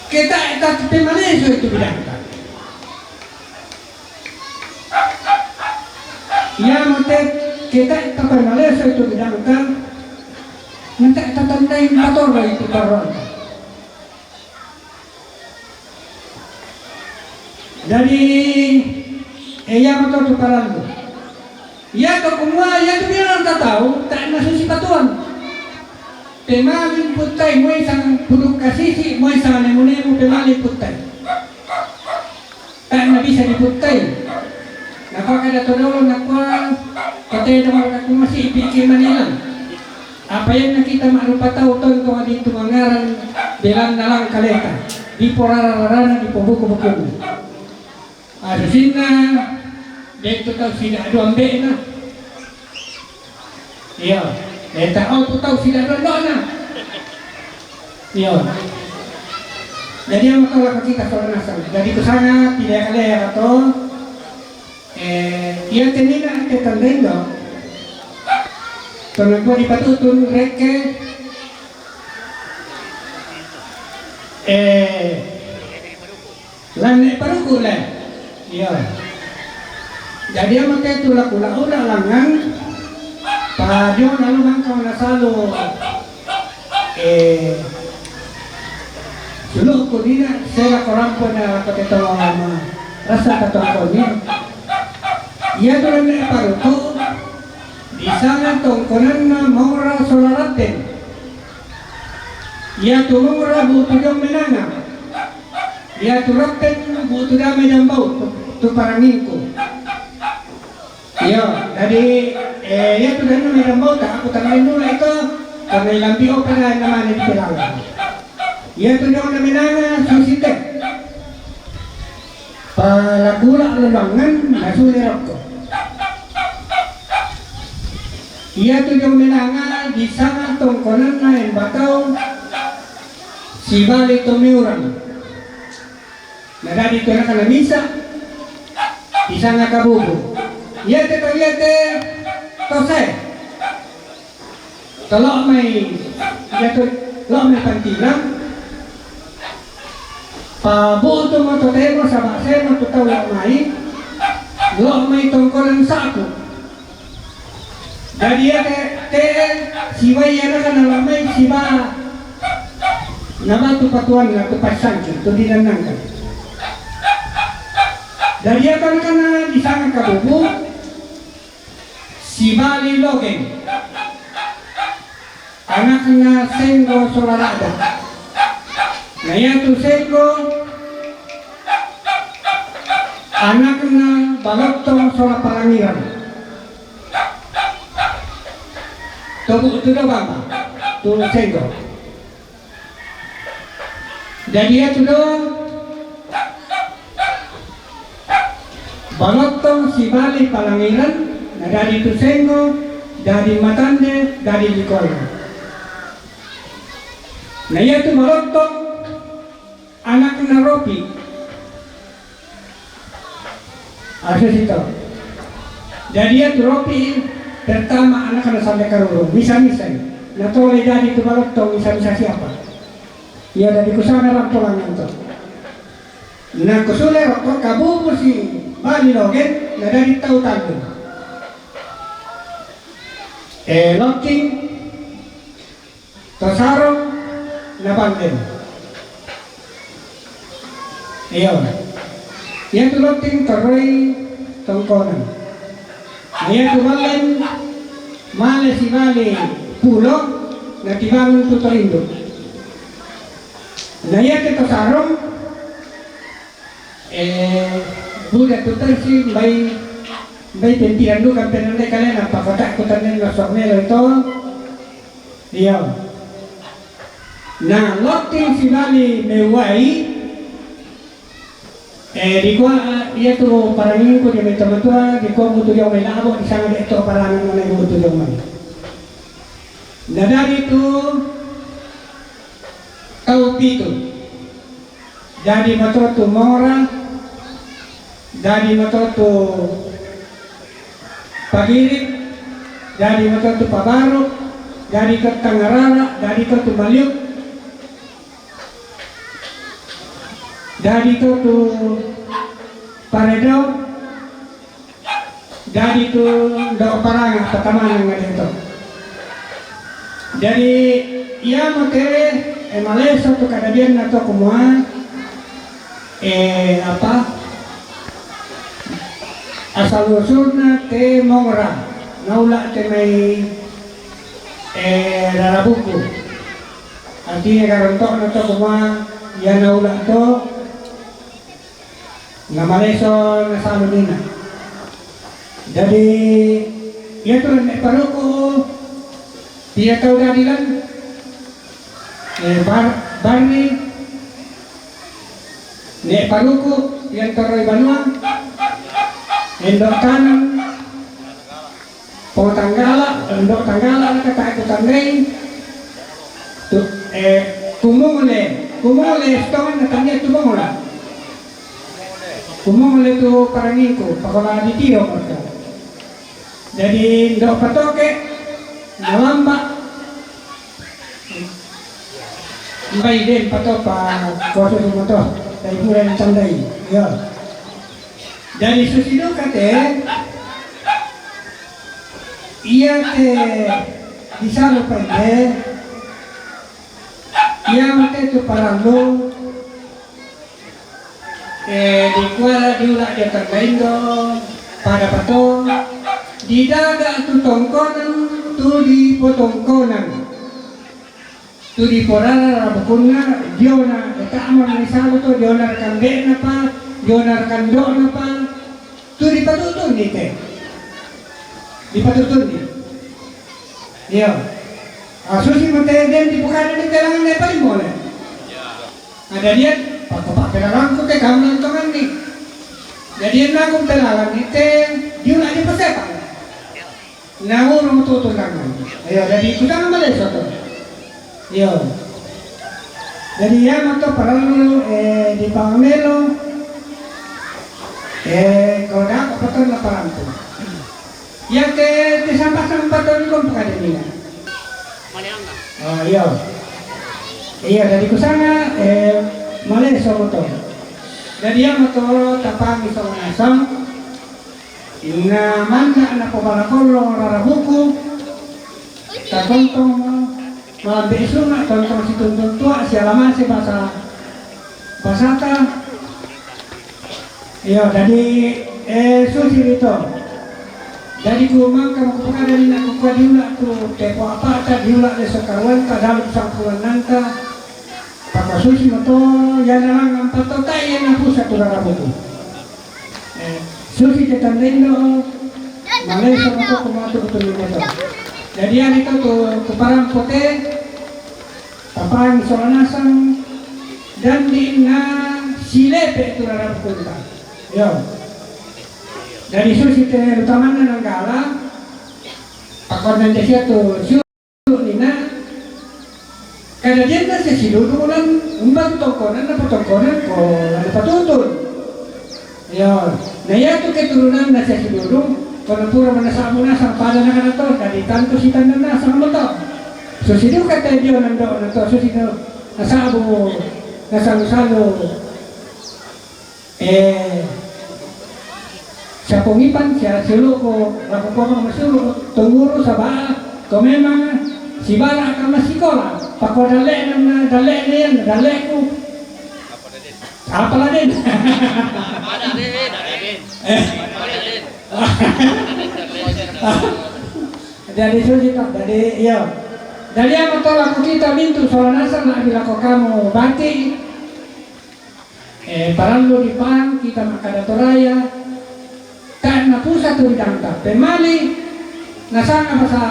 ke tae' tappemalesoi tu bidangta. Iamo te, ke tae' tappemalesoi tu bidangta, na tae' tatandai patoroi tu parroanta. Jadi, eh, iamoto tu parallu. Iatu kumua, iatu bilang tatau, tae' nasusi patuan. Pemalin puttai, moi sang puduk kasisi, moi sang nemu-nemu pemalin puttai. Tae' nabisa diputtai. Napakkada to dolo nakua, pate dolo nakua masi piki manilang. Apa ianna kita ma'rupa tau tontong adi tu mangngarang belanna lan kaleta, diporara-rarana, dipobuku-bukunna. Asusinna, de' tu tau sidadu ambe'na. Iyo, de' tau tu tau sidadu indo'na. Iyo. Jadi, amo tau lako kita sola nasang. Jadi, kusanga, tidak kale ya to. Eh, iate nina' te tandai indo', tona kua dipatutun rekke, eh, lanne' paruku' le. Iyo. Jadi, amo te tu lakula-ula langngan, pa dio' nalu mangka nasalu, eh, sulu'ku dina sela korampo na lako te tolama rasa katongkonni. Iatu lanne' paruku', disanga tongkonanna Maura sola Ratten. Iatu Maura bu'tu diong menanga. Iatu Ratten bu'tu dame dambau tu, tu parangingku. Iyo, jadi, eh, iya tu danu mai dambau ta, aku tanai dulu itu, karena ilambi opa dah nama ni di pelala. Iya tu dong na menanga susite. Palakula lolongan, nasule rokko. Iya tu dong menanga di sana tongkonan na embatau sibali to meurang. Na dadi tu anakna misa, di sana kabubu. Iya te to, iya te to sae. Tolo mai, iya tu lo mai pantilang. Pabutu mo to temo, saba semo tu tau lo mai. Lo mai tongkonan saku. Jadi iya te, te siwai anakna lo mai siba. Nama tu patuan na tu pasangki tu dinanangkan. Jadi iya kan kana di sana kabubu. Sibali Logen, anakna Senggo sola Rada. Na iya tu Senggo, anakna Balottong sola Palangiran. Tobu tu do bamba, tu Senggo. Jadi iya tu do Balottong sibali Palangiran, na dadi tu Senggo, dadi Matande, dadi Likola. Na iya tu Balottong, anakna Ropi. Asu sito. Jadi iya tu Ropi pertama anakna Sande Karurung. Misa-misa. Na tole dadi tu Balottong misa-misa siapa? Iya dadi kusana rampolangan to. Na kusule rokko kabubu sibali Logen, na dadi tau tanggung. Eh, Lotting, to Sarong, na Banden. Iyo. Iya tu Lotting toroi tongkonan. Iya tu Balen, male sibali Pulo, na tibangun tu Torindu. Na iya te to Sarong, eh, buda tu tersi mbai, mbai pentiran duka penande kalena pakota kutaneno sok melo itu. Iyo. Na Lotting sibali Mewai, eh, dikua, eh, iya tu parangingku di mai tamatua, dikua butu jong mai labo, di sana de to parangan mana butu jong mai. Na dadi tu tau pitu. Dadi mato tu Mora, dadi mato tu Pagirip, dadi mato tu Pabaru, dadi to Tangarara, dadi to tu Maliuk, dadi to tu Paredau, dadi tu do paranga patamana ngade to. Jadi iya mo te, eh, maleso tu kadadianna to kumua, eh, apa, asal usulna te Mora, naula te mai, eh, Rarabuku. Artinya karontokna to kumua, iya naula to, na maleso na salu nina. Jadi iya tu ne paruku, iya tau dadi lan, eh, bar, barni, ne paruku, iya toroi banua, endo tanang, Pong tanggala, endo tanggala na kata aku tandai. Tu, eh, kumule, kumule stongan na tania tu mongola. Kumule tu parangingku, pakola di tio mereka. Jadi ndo patoke, nalamba. Mbai den pato pa kuasa tu moto, tai pura yang tandai. Ya. Jadi susi do kate, iya te di salo pende, iya mate tu parallu, eh, di kuala di ula dia terlendo, pada pato, di daga tu tongkonan, tu di potongkonan. Tu di porara rabukunna, diona, eta amang ni salo to, diona rekan dekna pa, diona rekan dokna pa, tu di patutun ni te. Dipatutunni. Iyo. Ah, susi mo te den dipukada di te langan ne paling mole. Ada dia, pako papelalangku te kamu lantongan ni. Jadi naku pelalan ni te diula di pasepa. Nauru mo tutu langan. Iyo, jadi kutama maleso to. Iyo. Jadi iya mo to parallu, eh, dipamelo, eh, ko dako patonno parampu. Iya ke te sampasang patonno ko pakademina. Oh, iyo. Iyo, jadi kusanga, eh, maleso mo to. Jadi iya mo to tapangi so nasang. Inna manna na pobala kollo rarabuku. Tatontong malambe sunga, tontong situntun tua, sialamase basa, basata. Iyo, jadi, eh, susi rito. Jadi ku mangka mukupakada ni na kukua diula tu tepo apata, diula de sekaruanta, dalu sampulannanta. Pako susi mo to, yana langan pato, ta yana pusa tu rarabuku. Eh, susi te tandendo, maleso mo to kumatu kutu ni mo to. Jadi ari to tu, tu parang pote, tapang solanasang, dan di na silepe tu rarabukunta. Iyo. Jadi susi te utamanna nanggala, pakon nande sia tu, Nina, kadadianna sia sidudung lan umba tu tongkonan na patongkonan ko la dipatutun. Iyo, na iatu keturunanna sia sidudung, ko na pura manasabu nasang pada nakana to, dadi tantu sitanna nasang mo to. Susi duka te dio nando'na to, susi nasabu nasalu-salu. Eh, siapongipan sia siulu'ku, lako kuamang masiulu' tongguru saba' ko memang sibala' ka massikola, pako dalle'na, dalle'na iyan, dalle'ku. Apala den? Eh. Jadi susi to, jadi iyo. Jadi iya mo to lako kita mintu' sola nasang na bilako kamu bati'. Eh, parallu dipahang kita makkada toraya, tae' napusa tu ridangta. Pemali, nasanga basa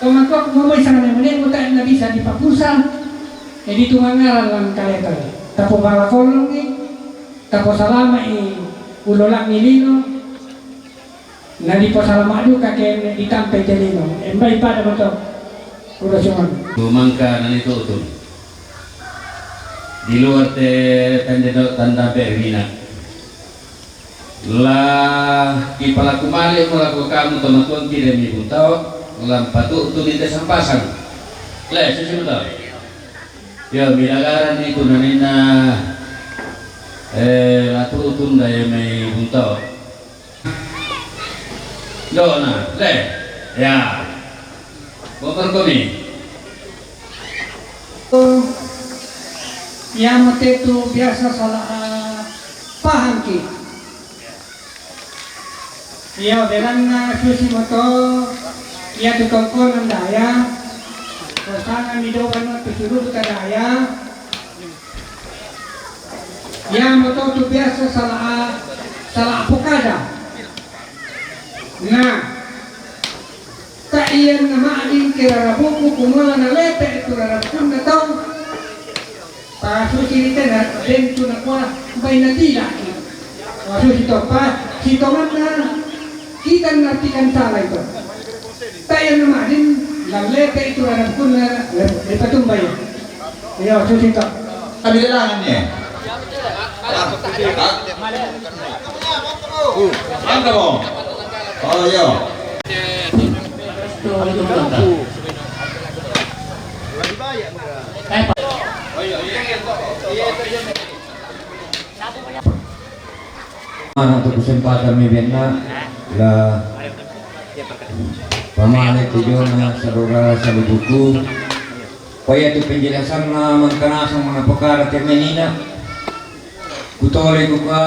tomatuakku momoi sanganemu-nemu tae' nabisa dipapusa, eh, ditungangaran lan kaleta. Tapobala kolongi, taposalama'i ulolangi lino, Na dipasalama' duka ke ditampe te lino. Embai pada mo to. Udah cuman. Tumangka na nitu'tun. Di luar te tanda, tanda bermina. La kipalaku male mo lako kamu tomatuangki demi buntao, lam patu'tun di te sampasang. Le, susi mo to. Yo, milagaran itu naninna, eh, la tu'tun dai mai buntao. Do'na, le, ya. Motor komi. Iyamote tu biasa sala, ah, pahangki. Iya, belanna susi mo to, iya tu tongkonan daya, sosana mi doban tu suruh ta daya, Iyamoto tu biasa sala, sala apokada. Na, ta iyanna ma'din ke rarabuku kumua nalepe tu rarabukunna tau. Pasusi ri tena, den tu nakua, bai natilaki. Pasusi to, pa, sitonganna, kita nartikan sala itu. Tae' na ma'din, lalepe itu rarabukunna, le-, lepatumbai. Iyo, susi to. Kami dalangan ni. Anda mo. Oh, iyo. Mana tu kesempatan mi benna la pamale tu jona saudara salubuku. Paya tu penjelasanna mangkanasang mana pekara temenina. Kutole kuka,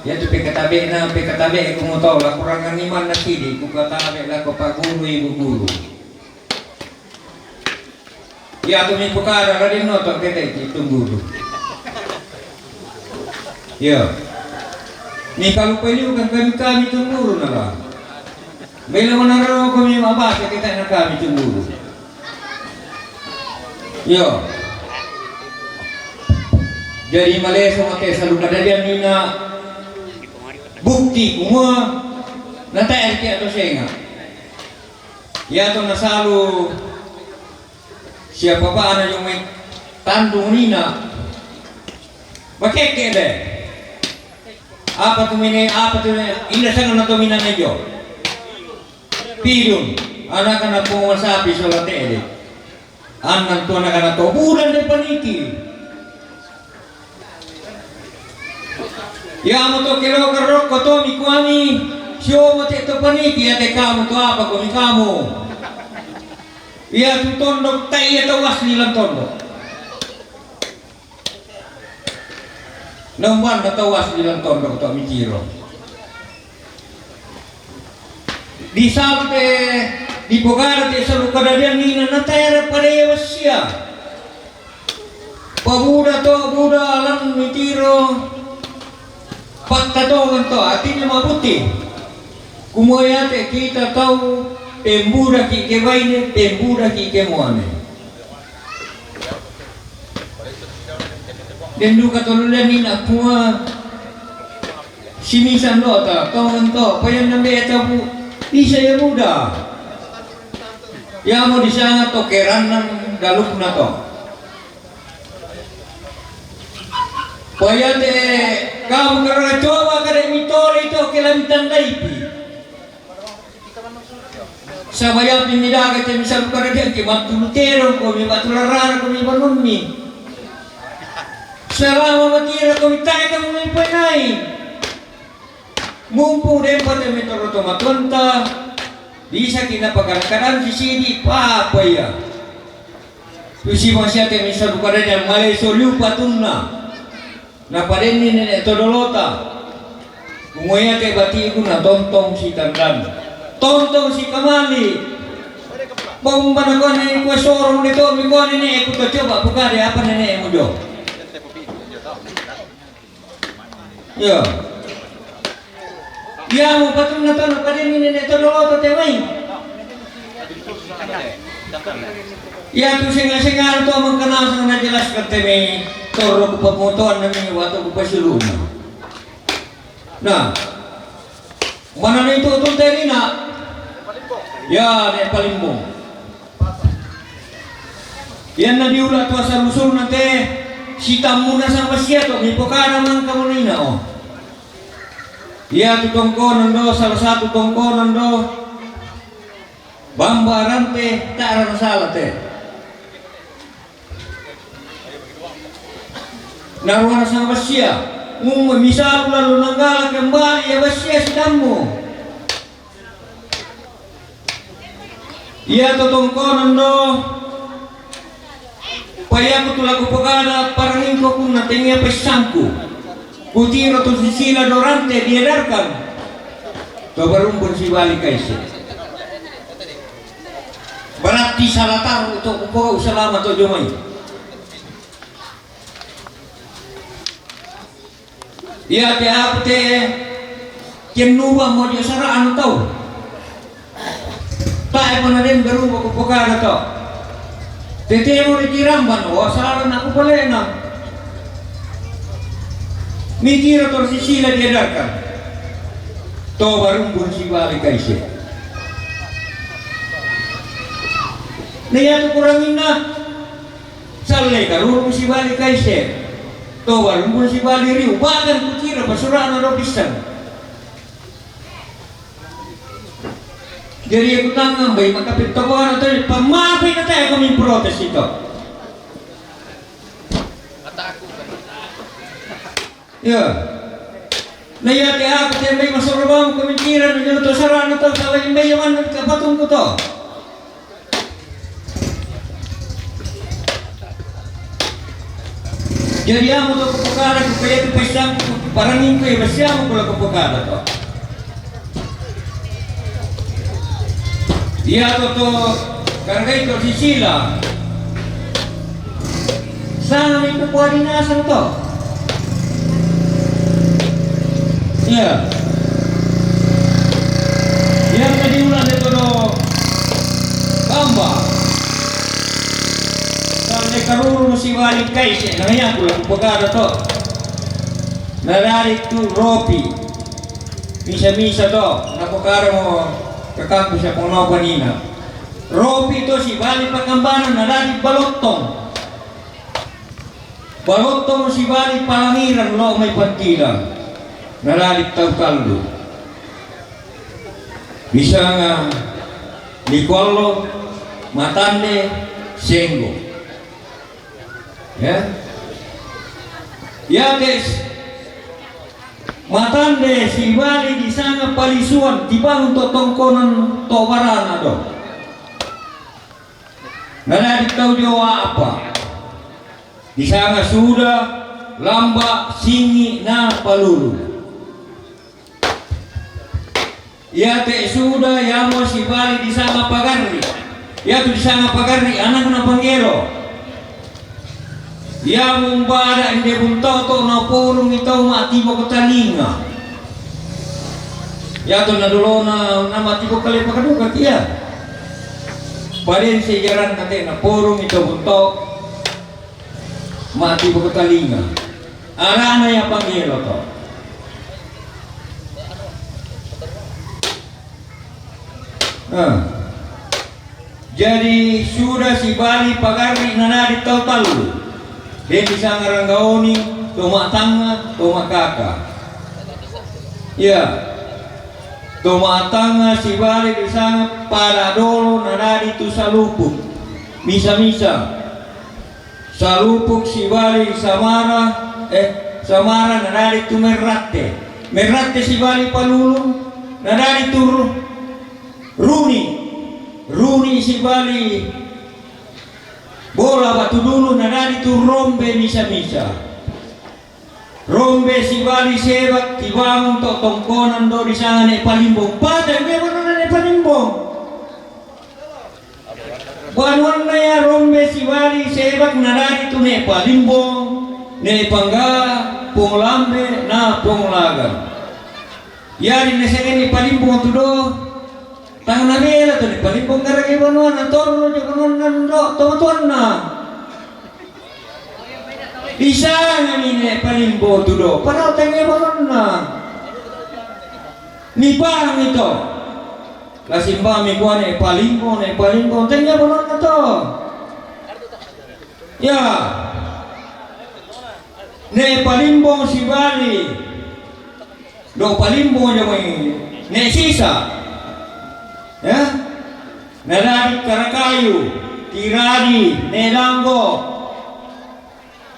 ya tu pekatabe na, pekatabe ku mutola kurangan iman na sidi, kuka tabe la ko paguru ibu guru. Iya tu mi pekara la di noto kete ti tungguru. Iya. Mi kalu penyukan kami, kami tungguru na la. Bela manaroko mi mabasa kita na kami cemburu. Yo. Jadi maleso mate salu kadadian nina bukti kumua na taer ki atau senga. Ya to na salu siapa pa ana yung mai tandung nina. Bakeke de. Apa tu mene, apa tu mene, inda sana na to mina nejo. Pidun, anak-anak penguasa sapi sola tede. Annan tu anak-anak to bulan de paniki. Ya mo to kelo karok ko to mi kuami, sio mo te to paniki ya te kamu to apa ko mi kamu. Ya tu tondok ta iya to wasli lan tondok. Namban na tawas di lan tondok to mitiro. Di sampe di pogara te salu kadadian nina na tera pada iya wassia. Pabuda to buda lan mitiro. Pakta to nganto atinna mabuti. Kumoyate kita tau pembuda ki ke baine, pembuda ki ke muane. Den duka tolu leni na pua. Simisan dota, tongan to, payan nambe tabu. Bisa ya muda. Ya mau di sana to keranan daluk na to. Payate kamu karena coba kada mitole to kelam tandaipi. Sabayapi mi daga te misal kada dia ke matulu terong ko mi batu larara ko mi banun mi. Selama matira ko mi tae kamu mi penai. Mumpu dempa te mi toro to matonta. Bisa kina pakadang-kadang sisidi papa ya. Tusi masia te misal kada dia maleso liu patunna. Na padenni nene todolota. Kumoya te batiku na tontong si tandan. Tontong si kamali. Bomba na kone kue sorong de to mi kone ne ku to coba buka de apa nene mujo. Ya. Iya mo patunna to na padenni nene todolota te mai. Iya tu senga-senga to mangkana sang na jelaskan te mai. Toro ku pamotoan na mi watu ku pasiluna. Nah. Mana ni tu tu te ni na. Ya ne palimbong. Iyanna diula tu asal-usulna te sitammuna sama sia to mi pokana mangka monina o. Iya tu tongkonan do, salah satu tongkonan do. Bamba rante tak ada masalah te. Naruana sama sia, mumma misal lalu nanggala kembali ya basia sidammu. Iya to tongkonan do. Payaku tu laku pagada parangingko kunna tengia pesangku. Kutiro tu sisila dorante diedarkan. To barumbun sibali kaise. Berarti salah tahu to kupogau selama to jomai. Iya te aku te kennuba mojo sara'an tau. Tae mana den beruba ku pokana to. Tete mo dikiramban o saran aku palena. Mikira tor sisila diedarkan. To barumbun sibali kaise. Na iya tu kuranginna. Salle karurung sibali kaise. To barumbun sibali riu. Bahkan kukira pasurana do pisang. Jadi aku tangan bai makapit tokoan atau pamapi na tayo kami protes ito. Ya. Na iya te aku te mai masoro bang pemikiran nyo to sarana to sabai mai yaman ka patung ko to. Jadi amu to kupakara ku kaya tu paisang ku parangin ku ya basiamu kula kupakara to. Iya to to kargai to sisila. Sana itu kuadinasa to. Iya. Yang tadi ulang Karurung sibali kaise, na yaku la kupakada to. Nadadi tu ropi. Misa-misa to, napakada mo kakaku sa pangnopa nina. Ropi to sibali pakambanan, nadadi balottong. Balottong sibali palangiran lo mai pantilan. Nadadi tau kaldu. Bisanga Nikollo, Matande, Senggo. Ya. Ya, tes. Matande sibali disanga palisuan, tibangun to tongkonan to barana do. Nadadi tau jo apa. Disanga suda, lamba, singi, na palulu. Iate suda, yamo sibali disanga pagarri. Yatu disanga pagarri, anakna panggelo. Yamo mbada inde buntoto na purung itau matibo katalinga. Yatu nadolona na matibo kale pakaduka kia. Paden sejaran kate na purung itau buntok. Matibo katalinga. Arana ya panggelo to. Nah. Jadi suda sibali pagarri nadadi tau tallu. Den disanga Ranggaoni, to matanga, to makaka. Ya. To matanga sibali disanga pada dolo nadadi tu Salupuk. Misa-misa. Salupuk sibali Samara, eh, Samara nadadi tu Merratte. Merratte sibali Palulu, nadadi tu Ru-, Runi. Runi sibali Bola Batu Dulu, nadadi tu Rombe misa-misa. Rombe sibali Sebak, tibangun to tongkonan do disanga Ne Palimbong. Pada ne mana Ne Palimbong. Banuanna ya Rombe sibali Sebak nadadi tu Ne Palimbong, Ne Pangga, Ponglambe, na Ponglagan. Yari ne sege Ne Palimbong tu do. Tang nabela tu Ne Palimbong garage banuanna torro jo banuanna do tomatuanna. Disanga mi Ne Palimbong tu do. Padahal tange banuanna. Ni pahami to. La simbami kua Ne Palimbong, Ne Palimbong, tanya bonona to. Ya. Ne Palimbong sibali. Do Palimbong jamai. Ne Sisa. Ya. Nadadi Karakayu, Tiradi, Ne Langgo.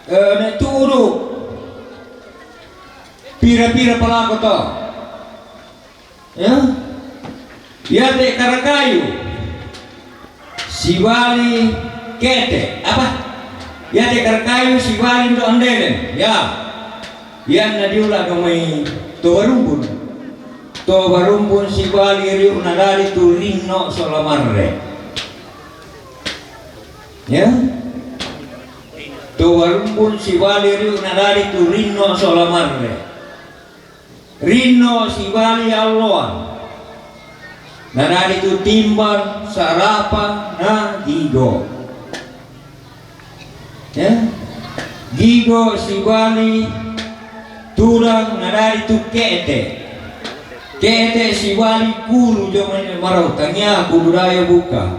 Eh, Ne Tudu. Pira-pira palako to. Ya. Yate Karakayu sibali Kete. Apa? Yate Karakayu sibali Ndo Andelen. Ya. Yan nadiula do mai to Barumbun. To Barumbun sibali riu nadadi tu Rinno Solamarre. Ya. To Barumbun sibali riu nadadi tu Rinno Solamarre. Rinno sibali Alloan. Nadadi tu Timban, Sarapa, na Gigo. Ya. Gigo sibali Tudang, nadadi tu Kete. Kete sibali Kulu jo mai marau tangia Kulu Dayo buka.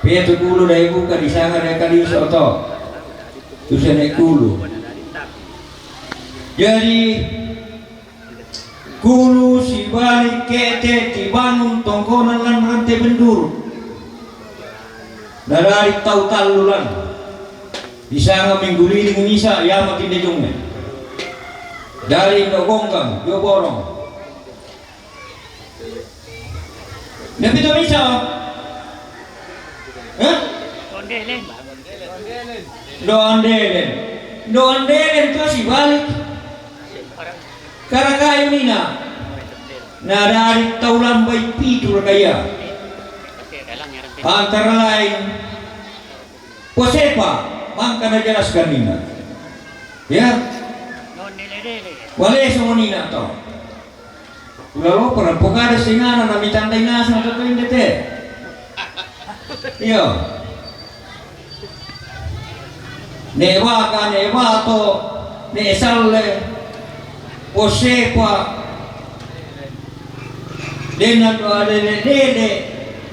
Petu Kulu Dayo buka disanga Dayo Kaliso to. Tu sene Kulu. Jadi Kulu sibali Kete tibangun tongkonan lan Rante Benduru. Nadadi tau tallu lan. Disanga Minggu Liling misa yama tinde junge. Dari Indo Gonggang, jo Borong. Napito misa? Hah? Ondelen. Ndo Andelen. Ndo Andelen to sibali Karakayu mina. Nadadi tau lambai pitu rakaya. Antara lain Posepa, mangka najelaskan mina. Ya. Wale songonina to. Ulalo pernah pokada singana na mitandai nasa na tatuin dete. Iyo. Ne' baka, ne' bato, ne' salle, posepa, denna tu adele-dele,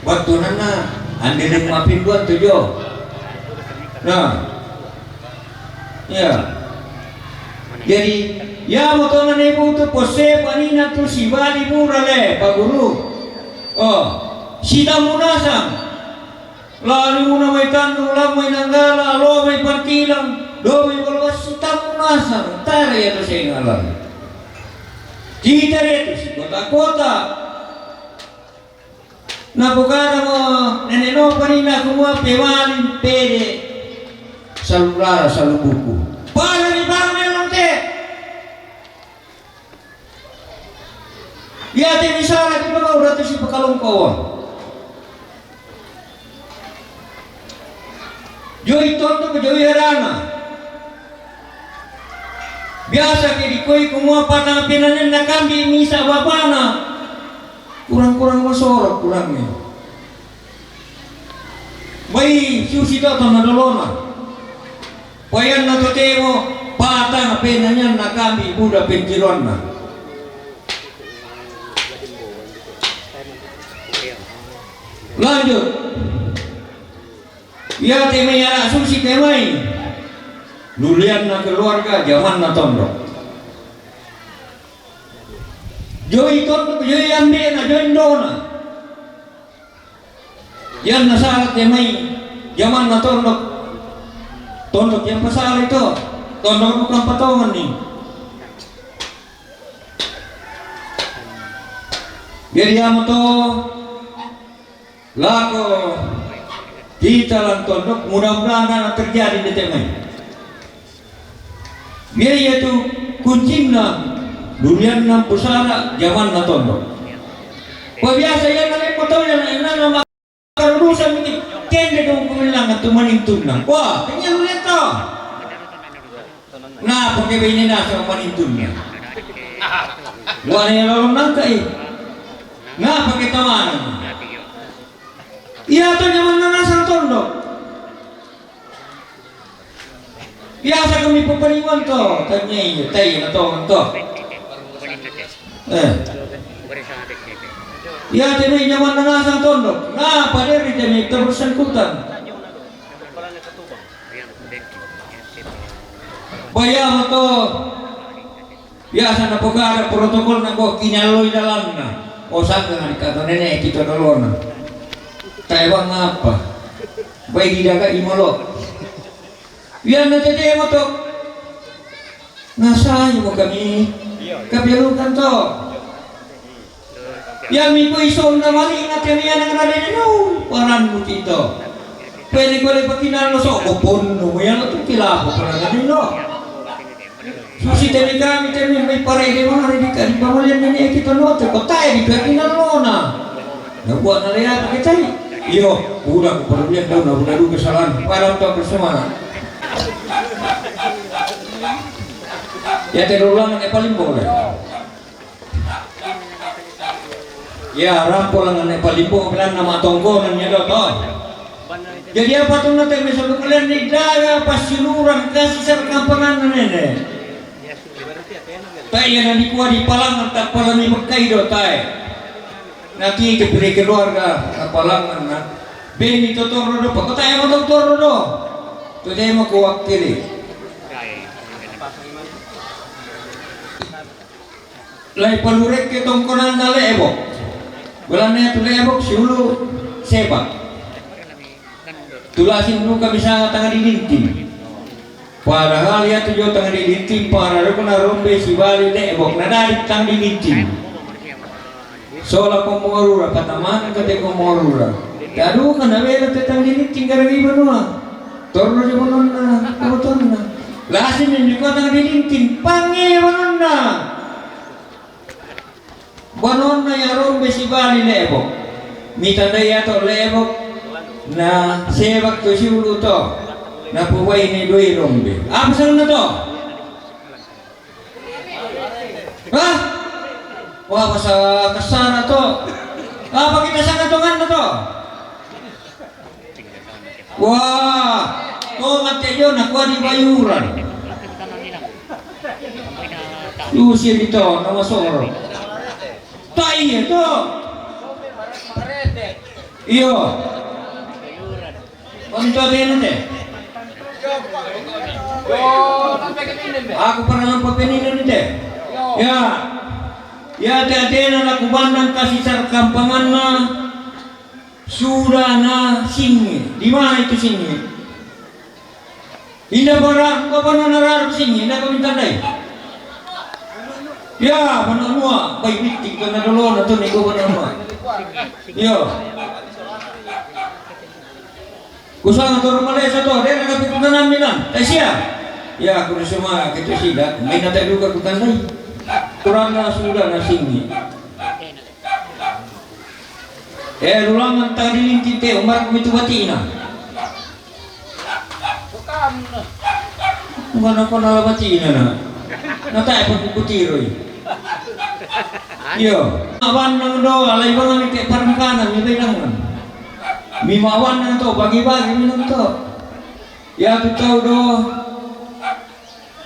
wattunanna andele mapinduan tu jo. Nah, iya. Jadi, iya mo tona ne butu posepa nina tu sibali mura le, Pak Guru. Oh, sitammu nasang. Lalu muna mai tandu, lau mai nanggala, lo mai pantilang, do mai boloas, sitammu nasang, tare iya tu sengala. Kita dia tu si kota-kota. Napokada mo nene no panina kumua pemali pede. Salulara salubuku. Pada ni bang melong te. Iya te misala di bawah udah tu si pakalongkoa. Joi tonto, joi herana. Biasa ke dikoi kumua patang penanenna kambi misa bapana. Kurang-kurang masoro kurang ni. Bai susi to tona dolona. Payanna to temo patang penanenna kambi buda pentilonna. Lanjut. Iya te mai anak susi te mai. Lulianna keluarga, jamanna tondok. Joi tondok, joi ambena, joi ndona. Iyanna sala te mai, jamanna tondok. Tondok yang pasala itu. Tondok bukan patongan ni. Jadi amo to lako kita lan tondok, mudah-mudahan ana terjadi di te mai. Biaya tu kuncinna, durianna pusara, jamanna tondok. Pabiasa iya na lemmo tau iya na enana makarudusan miki kende dong kumilang tu manintunna. Wah, kenya lu lihat to. Ngapa ke bini nasa manintunna? Wah, ni lalu nangka i. Ngapa ke tamana? Iya to jamanna nasang tondok. Biasa kami papalingon to, tanya iyo, tai na to, to. Eh. Iya te mai jamanna nasang tondok. Ngapa deri te mai to bersangkutan? Bayar to. Biasa napokada protokol nako kinalloi dalanna. O sangka ngani kato nene kita dolona. Taiwan apa? Bai didaga imolo. Biar na tete moto. Nasai mo kami. Kapialukan to. Yang minggu isong na mali na temian na dene no. Waran mutito. Pwede ko le pakinalo so ko ponno mo yan tu kilapo para ganino. Susi temi kami temi mai pare de mari di kari pamalian nene kita no te kotae di pakinalo na. Na buat na lea pakai tai. Iyo, udah ko parulian daun na udah duka salan. Para to bersama. Ya te rulang ne paling boleh. Ya, rampo langan ne palimbo bilang nama tonggonan ya do to. Jadi apa tu nate meso kalian ni daya pasiluran kasih serkampangan nene. Tak iya nani kuah di palangan tak palami bekai do tai. Nanti ke piri keluarga tak palangan na. Beni totor do pakota yang totor do. Tu dia mau kuat kiri. Lai palurekke tongkonanna Le'bok. Belanna tu Le'bok siulu Sebak. Tulasing duka bisa tanga dilinting. Padahal iya tu jo tanga dilinting, pada rukuna rombe sibali Le'bok, nadadi tang dilinting. Sola ko morura, patamana kate ko morura. Taduka na bela te tang dilinting gara iba noa. Torno jo bononna, botonna. Lasing ni ko tang dilinting, pange bononna. Bononna ya rombe sibali Le'bok. Mitandai ato Le'bok na Sebak tu siulu to. Na pubai ni doi rombe. Apa sanna to? Hah? Wah, masa kesana to. Apa kita sana to nganna to? Wah, To mate yo na kuwa di bayuran. Lusi di to na masoro. Ta iya to. Iyo. Konto de nate. Aku pernah nampak penino nate. Ya. Ya, te atena na kubandang kasi sarkampanganna. Sudah na singi. Di mana itu singi? Inda bara, ko bana na raruk singi, inda ko minta dai. Ya, bana mua, bai bitti, ko na dolo na to ni ko bana mua. Yo. Kusanga to rumah desa to, dia na kapi kutanam minan. Tai sia. Ya, aku na suma kita sida, main na tai duka kutandai. Kurang na sudah na singi. Eh, rulangan tadi linting te, umbar ku mitu batina. Mana ko na batina na. Na tai pa ku kutiroi. Iyo. Awan nang do, alai bang ni ke parangkana, mi benang. Mi mawan nang to, bagi-bagi mi nang to. Ya tu tau do.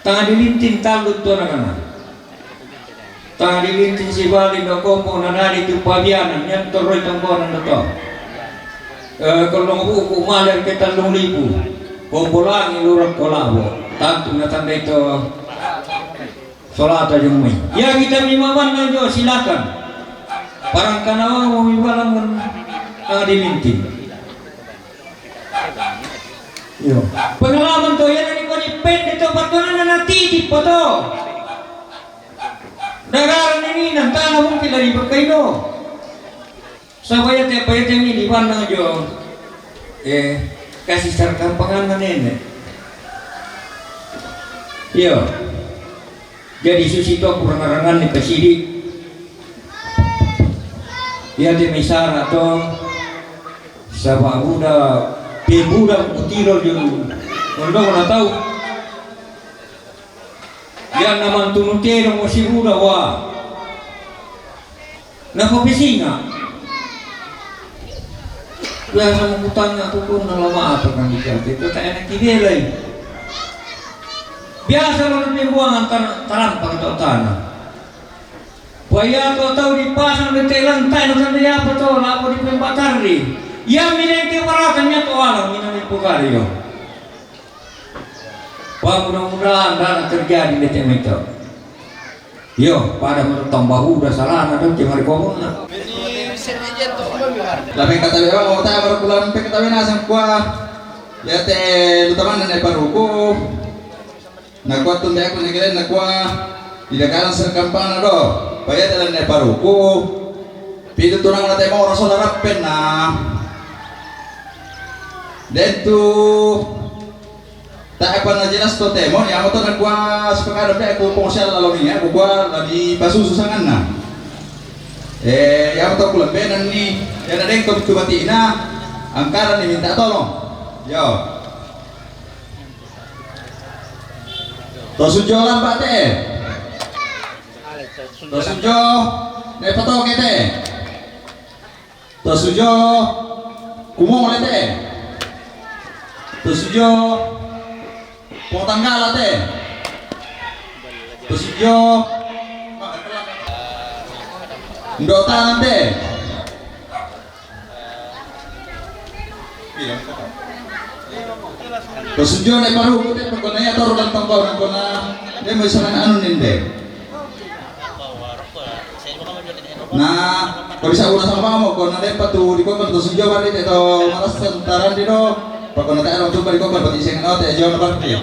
Tanga dilinting tallu to nakana. Tanga dilinting sibali do kompo nadadi tu pabianan, nyan toroi tongkonan do to. Eh, kolong buku maler ke tallung libu. Kompo langi lurak kolabo. Tantu natandai to solata jumai. Ya kita mimaman na jo silakan. Parangkana mau mibalangan tanga dilinting. Iyo. Pengalaman to, ya, nani ko dipende to, patonana na titi pa to. Dagara nini, nantana mungkin lagi berkaino. Sabayate, bayate mi di bandang jo. Eh, kasih sarkampangan nene. Iyo. Jadi susi to kurang-rangan ni kasidi. Iya te misara to. Saba buda, pe buda kutiro julu. Kondo na tau. Iya na mantunu tero mo si buda wa. Na ko pisinga. Biasa mo kutanga ko ko na lama apa kan di kate. Ko ta enak kibelai. Biasa mo na pembuangan tan-, tarampa ka to tanah. Waya to tau di pasang de telang tai no tanda apa to, lapo di pembatar di. Ya mineng ke baratan nya to alam minang di pukario. Wah, mudah-mudahan dana terjadi de te mito. Yo, pada menurut tambah udah salah na dong cemari komuna. Tapi kata memang mau tahu baru pulang pe kata nasang kuah. Ya te lu taman dan paruku. Nakua tunde aku nagelen nakua, idakaran sarkampana do, payata dan ne paruku, pitu tunang na temo rasul rappen na. Den tu, ta apa na jelas to temo, ya moto nakua, sepakada pe aku pong sial lalu ni, aku kua lagi pasusu sanganna. Eh, ya moto aku lembenan ni, ya na den ko tu batina, angkaran ni minta tolong. Yo. To sujo lamba te. To sujo ne patoke te. To sujo kumole te. To sujo potanggala te. To sujo ndotanan te. Ko sujone paruku te pokona ya toru dan tongko dan kona de mo isanan anu ninde. Na ko bisa ura sama mo kona de patu di kokon to sujo bari te to malas sentaran di do. Pokona te anu tuba di kokon pati sing no te jo na bari.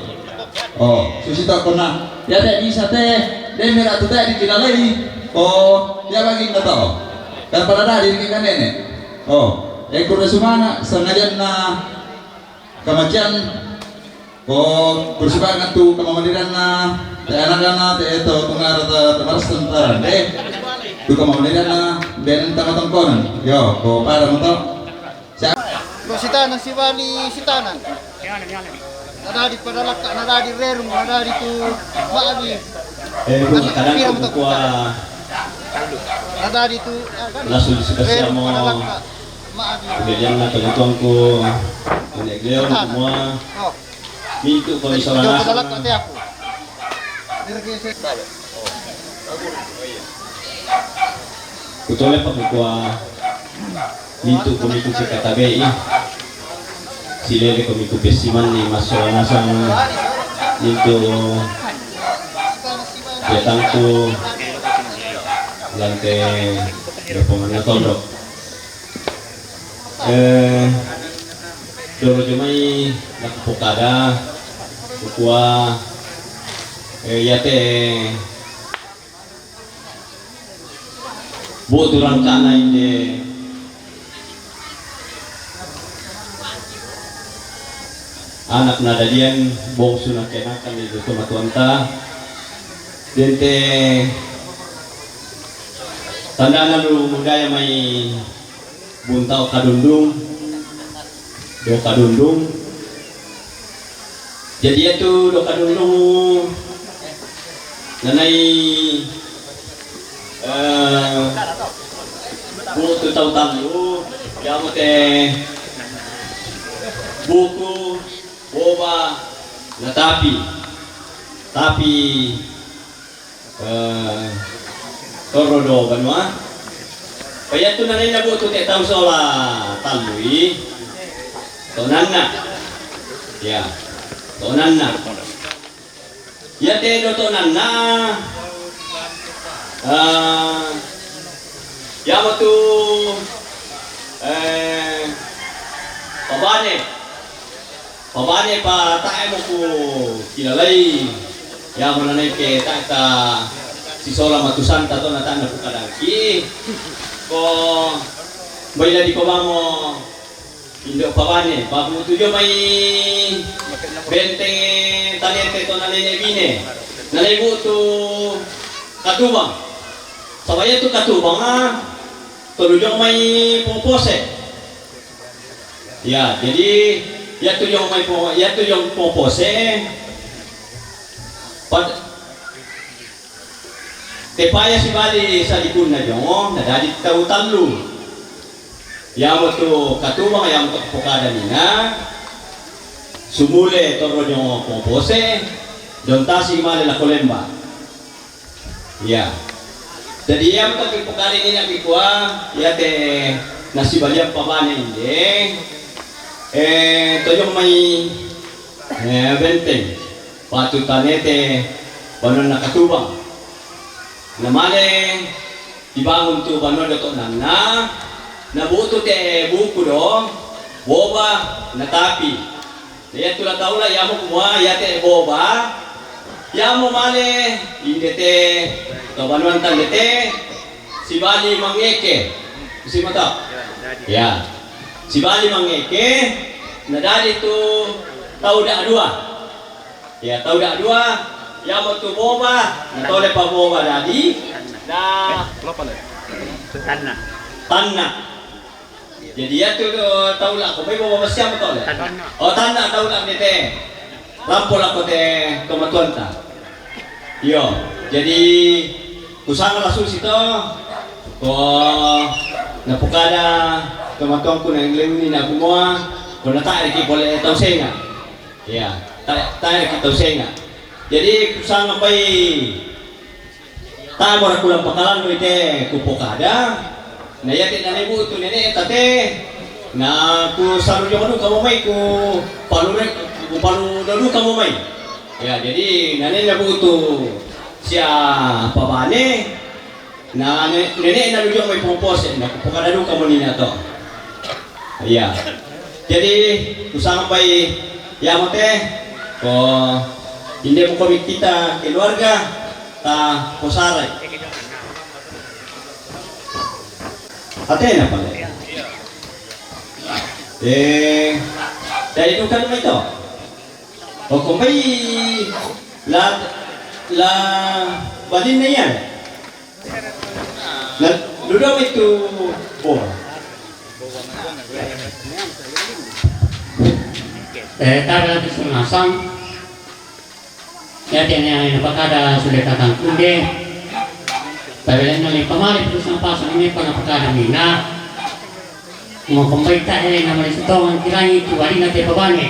Oh, susi to kona. Ya te bisa te de mera tu te di kilalai. Oh, ya bagi na to. Kan pada dadi di kanene. Oh, e kurre sumanga sengaja na kamacian ko kursibangan tu kamamaliranna te anakana te to tungara ta tamaras tentara de tu kamamaliranna ben tama tongkonan yo ko pada moto. Ko sitana sibali sitana. Nadadi pada lakka, nadadi rerung, nadadi tu maabi. Eh, bu kadang ko kua. Nadadi tu, eh, kan? Langsung dikasih rerung pada lakka, maabi. Kemudian na kebutuhanku, ini beliau semua. Oh. Mintu' komi sola nasang. Kutole pa kukua mintu' komi ku katabe'i. Silele komi ku pessimanni massola nasang mintu' petangku lante doponganna tondok. Eh, dolo jomai nakupokada, kukua, eh, iate bu'tu rangka'na inde anak nadadian bongsu nakenakan itu tomatuanta. Dente tandana lu mudaya mai Buntao Kadundung, do Kadundung. Jadi iatu do Kadundung nanai, eh, bu'tu tau tallu, iamo te buku, boba, na tapi, tapi eh, torro do banua. Paiatu nanainna bu'tu te tau sola tallui, tonanna. Ya, tonanna. Iate do tonanna, eh, iamo tu, eh, pabane. Pabane pa tae mo ku kilalai, iamo nanaike tae ta sisola matusanta to na tae na pukadaki. Ko bai la diko mamo indo pabane, pa bu'tu jo mai benteng tanete to nanene bine. Nanai bu'tu katubang. Saba iatu katubang, ah, tolu jo mai popose. Ya, jadi iatu jong mai po, iatu jong popose. Pad-, tepaya sibali sadikunna jongo, nadadi tau tallu. Iamo tu katubang, iamo tu pokada nina. Sumule torro jongo popose, dontasi male lako lemba. Iya. Jadi, iya, maka kipokari ni nak kikua, iya te nasibalian pabane inde. Eh, tojong mai, eh, benteng. Patu tanete banua nakatubang. Namale dibangun tu banua dotonanna, nabutu te buku do, boba, natapi. Iatu la taula, iamo kumua, iate boba, iamo male, inde te, to banuanta inde te, sibali mangeke. Sima to? Ya. Sibali mangeke, nadadi tu tau da dua. Ya, tau da dua, iamo tu boba, natole pa boba dadi, da. Tanna. Tanna. Jadi, iatu tau la ko mai boba masiamo tole. Tanna. Oh, tanna tau la mete. Lampo lako te tomatuanta. Iyo, jadi kusanga la susi to. Ko napokada tomatuangku na lewini na kumoa, ko natae ki pole tau senga. Iya, tae, tae ki tau senga. Jadi kusanga bai Tamo ra kulang pakalannu ite kupokada, na iate nene butu nene tate, na kusaru jomanu kamo mai ku palu re, ku palu dalu kamo mai. Ya, jadi nene na butu sia pabane, na ne-, nene na lujong mai popose, na kupokada du kamo nina to. Iya. Jadi, kusampai iamo te, ko inde mo komi kita keluarga, ta posarai. Atena pale. Eh, dari dukan mai to. O kombai la, la balinna iya. Na, dudu mai tu boba. Eh, tabela tu sunasang. Iate ne napakada sule kakangku inde. Tabela ne pamale tu sunapasang ne pa napakada mina. Mo kombai tae namale sutongan kirangi tu walina te pabane.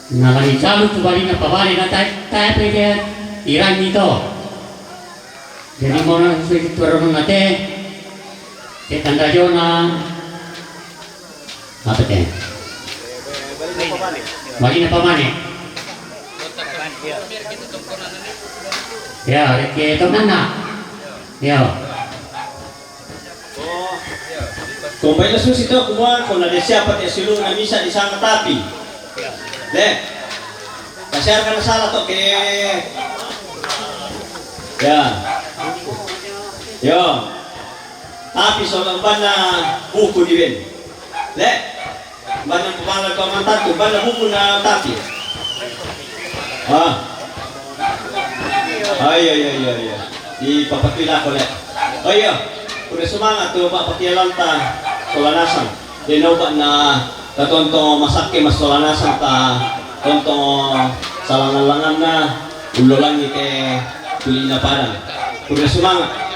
Na la ni calu tu balina pabale na tai, tai pe dia irangi to. Jadi mona susi turun na te, te tanda jona, apa te? Balina pabale. Ya, reke to nana. Ya. Kumbai na susi to kumua, ko na de siapa te silu na misa di sana tapi. Le. Kasiar kana sala to ke. Ya. Yo. Tapi so bana buku di ben. Le. Bana pemala to mantan tu, bana buku na tapi. Ah. Ayo, ayo, ayo, ayo. Di papatila ko le. Ayo. Udah semangat tu, Pak, pakialam ta. Solanasang. Di na uba na tatonto masake mas solanasang ta. Tonto salangan-langan na. Ulo langi ke tulina padang. Udah semangat.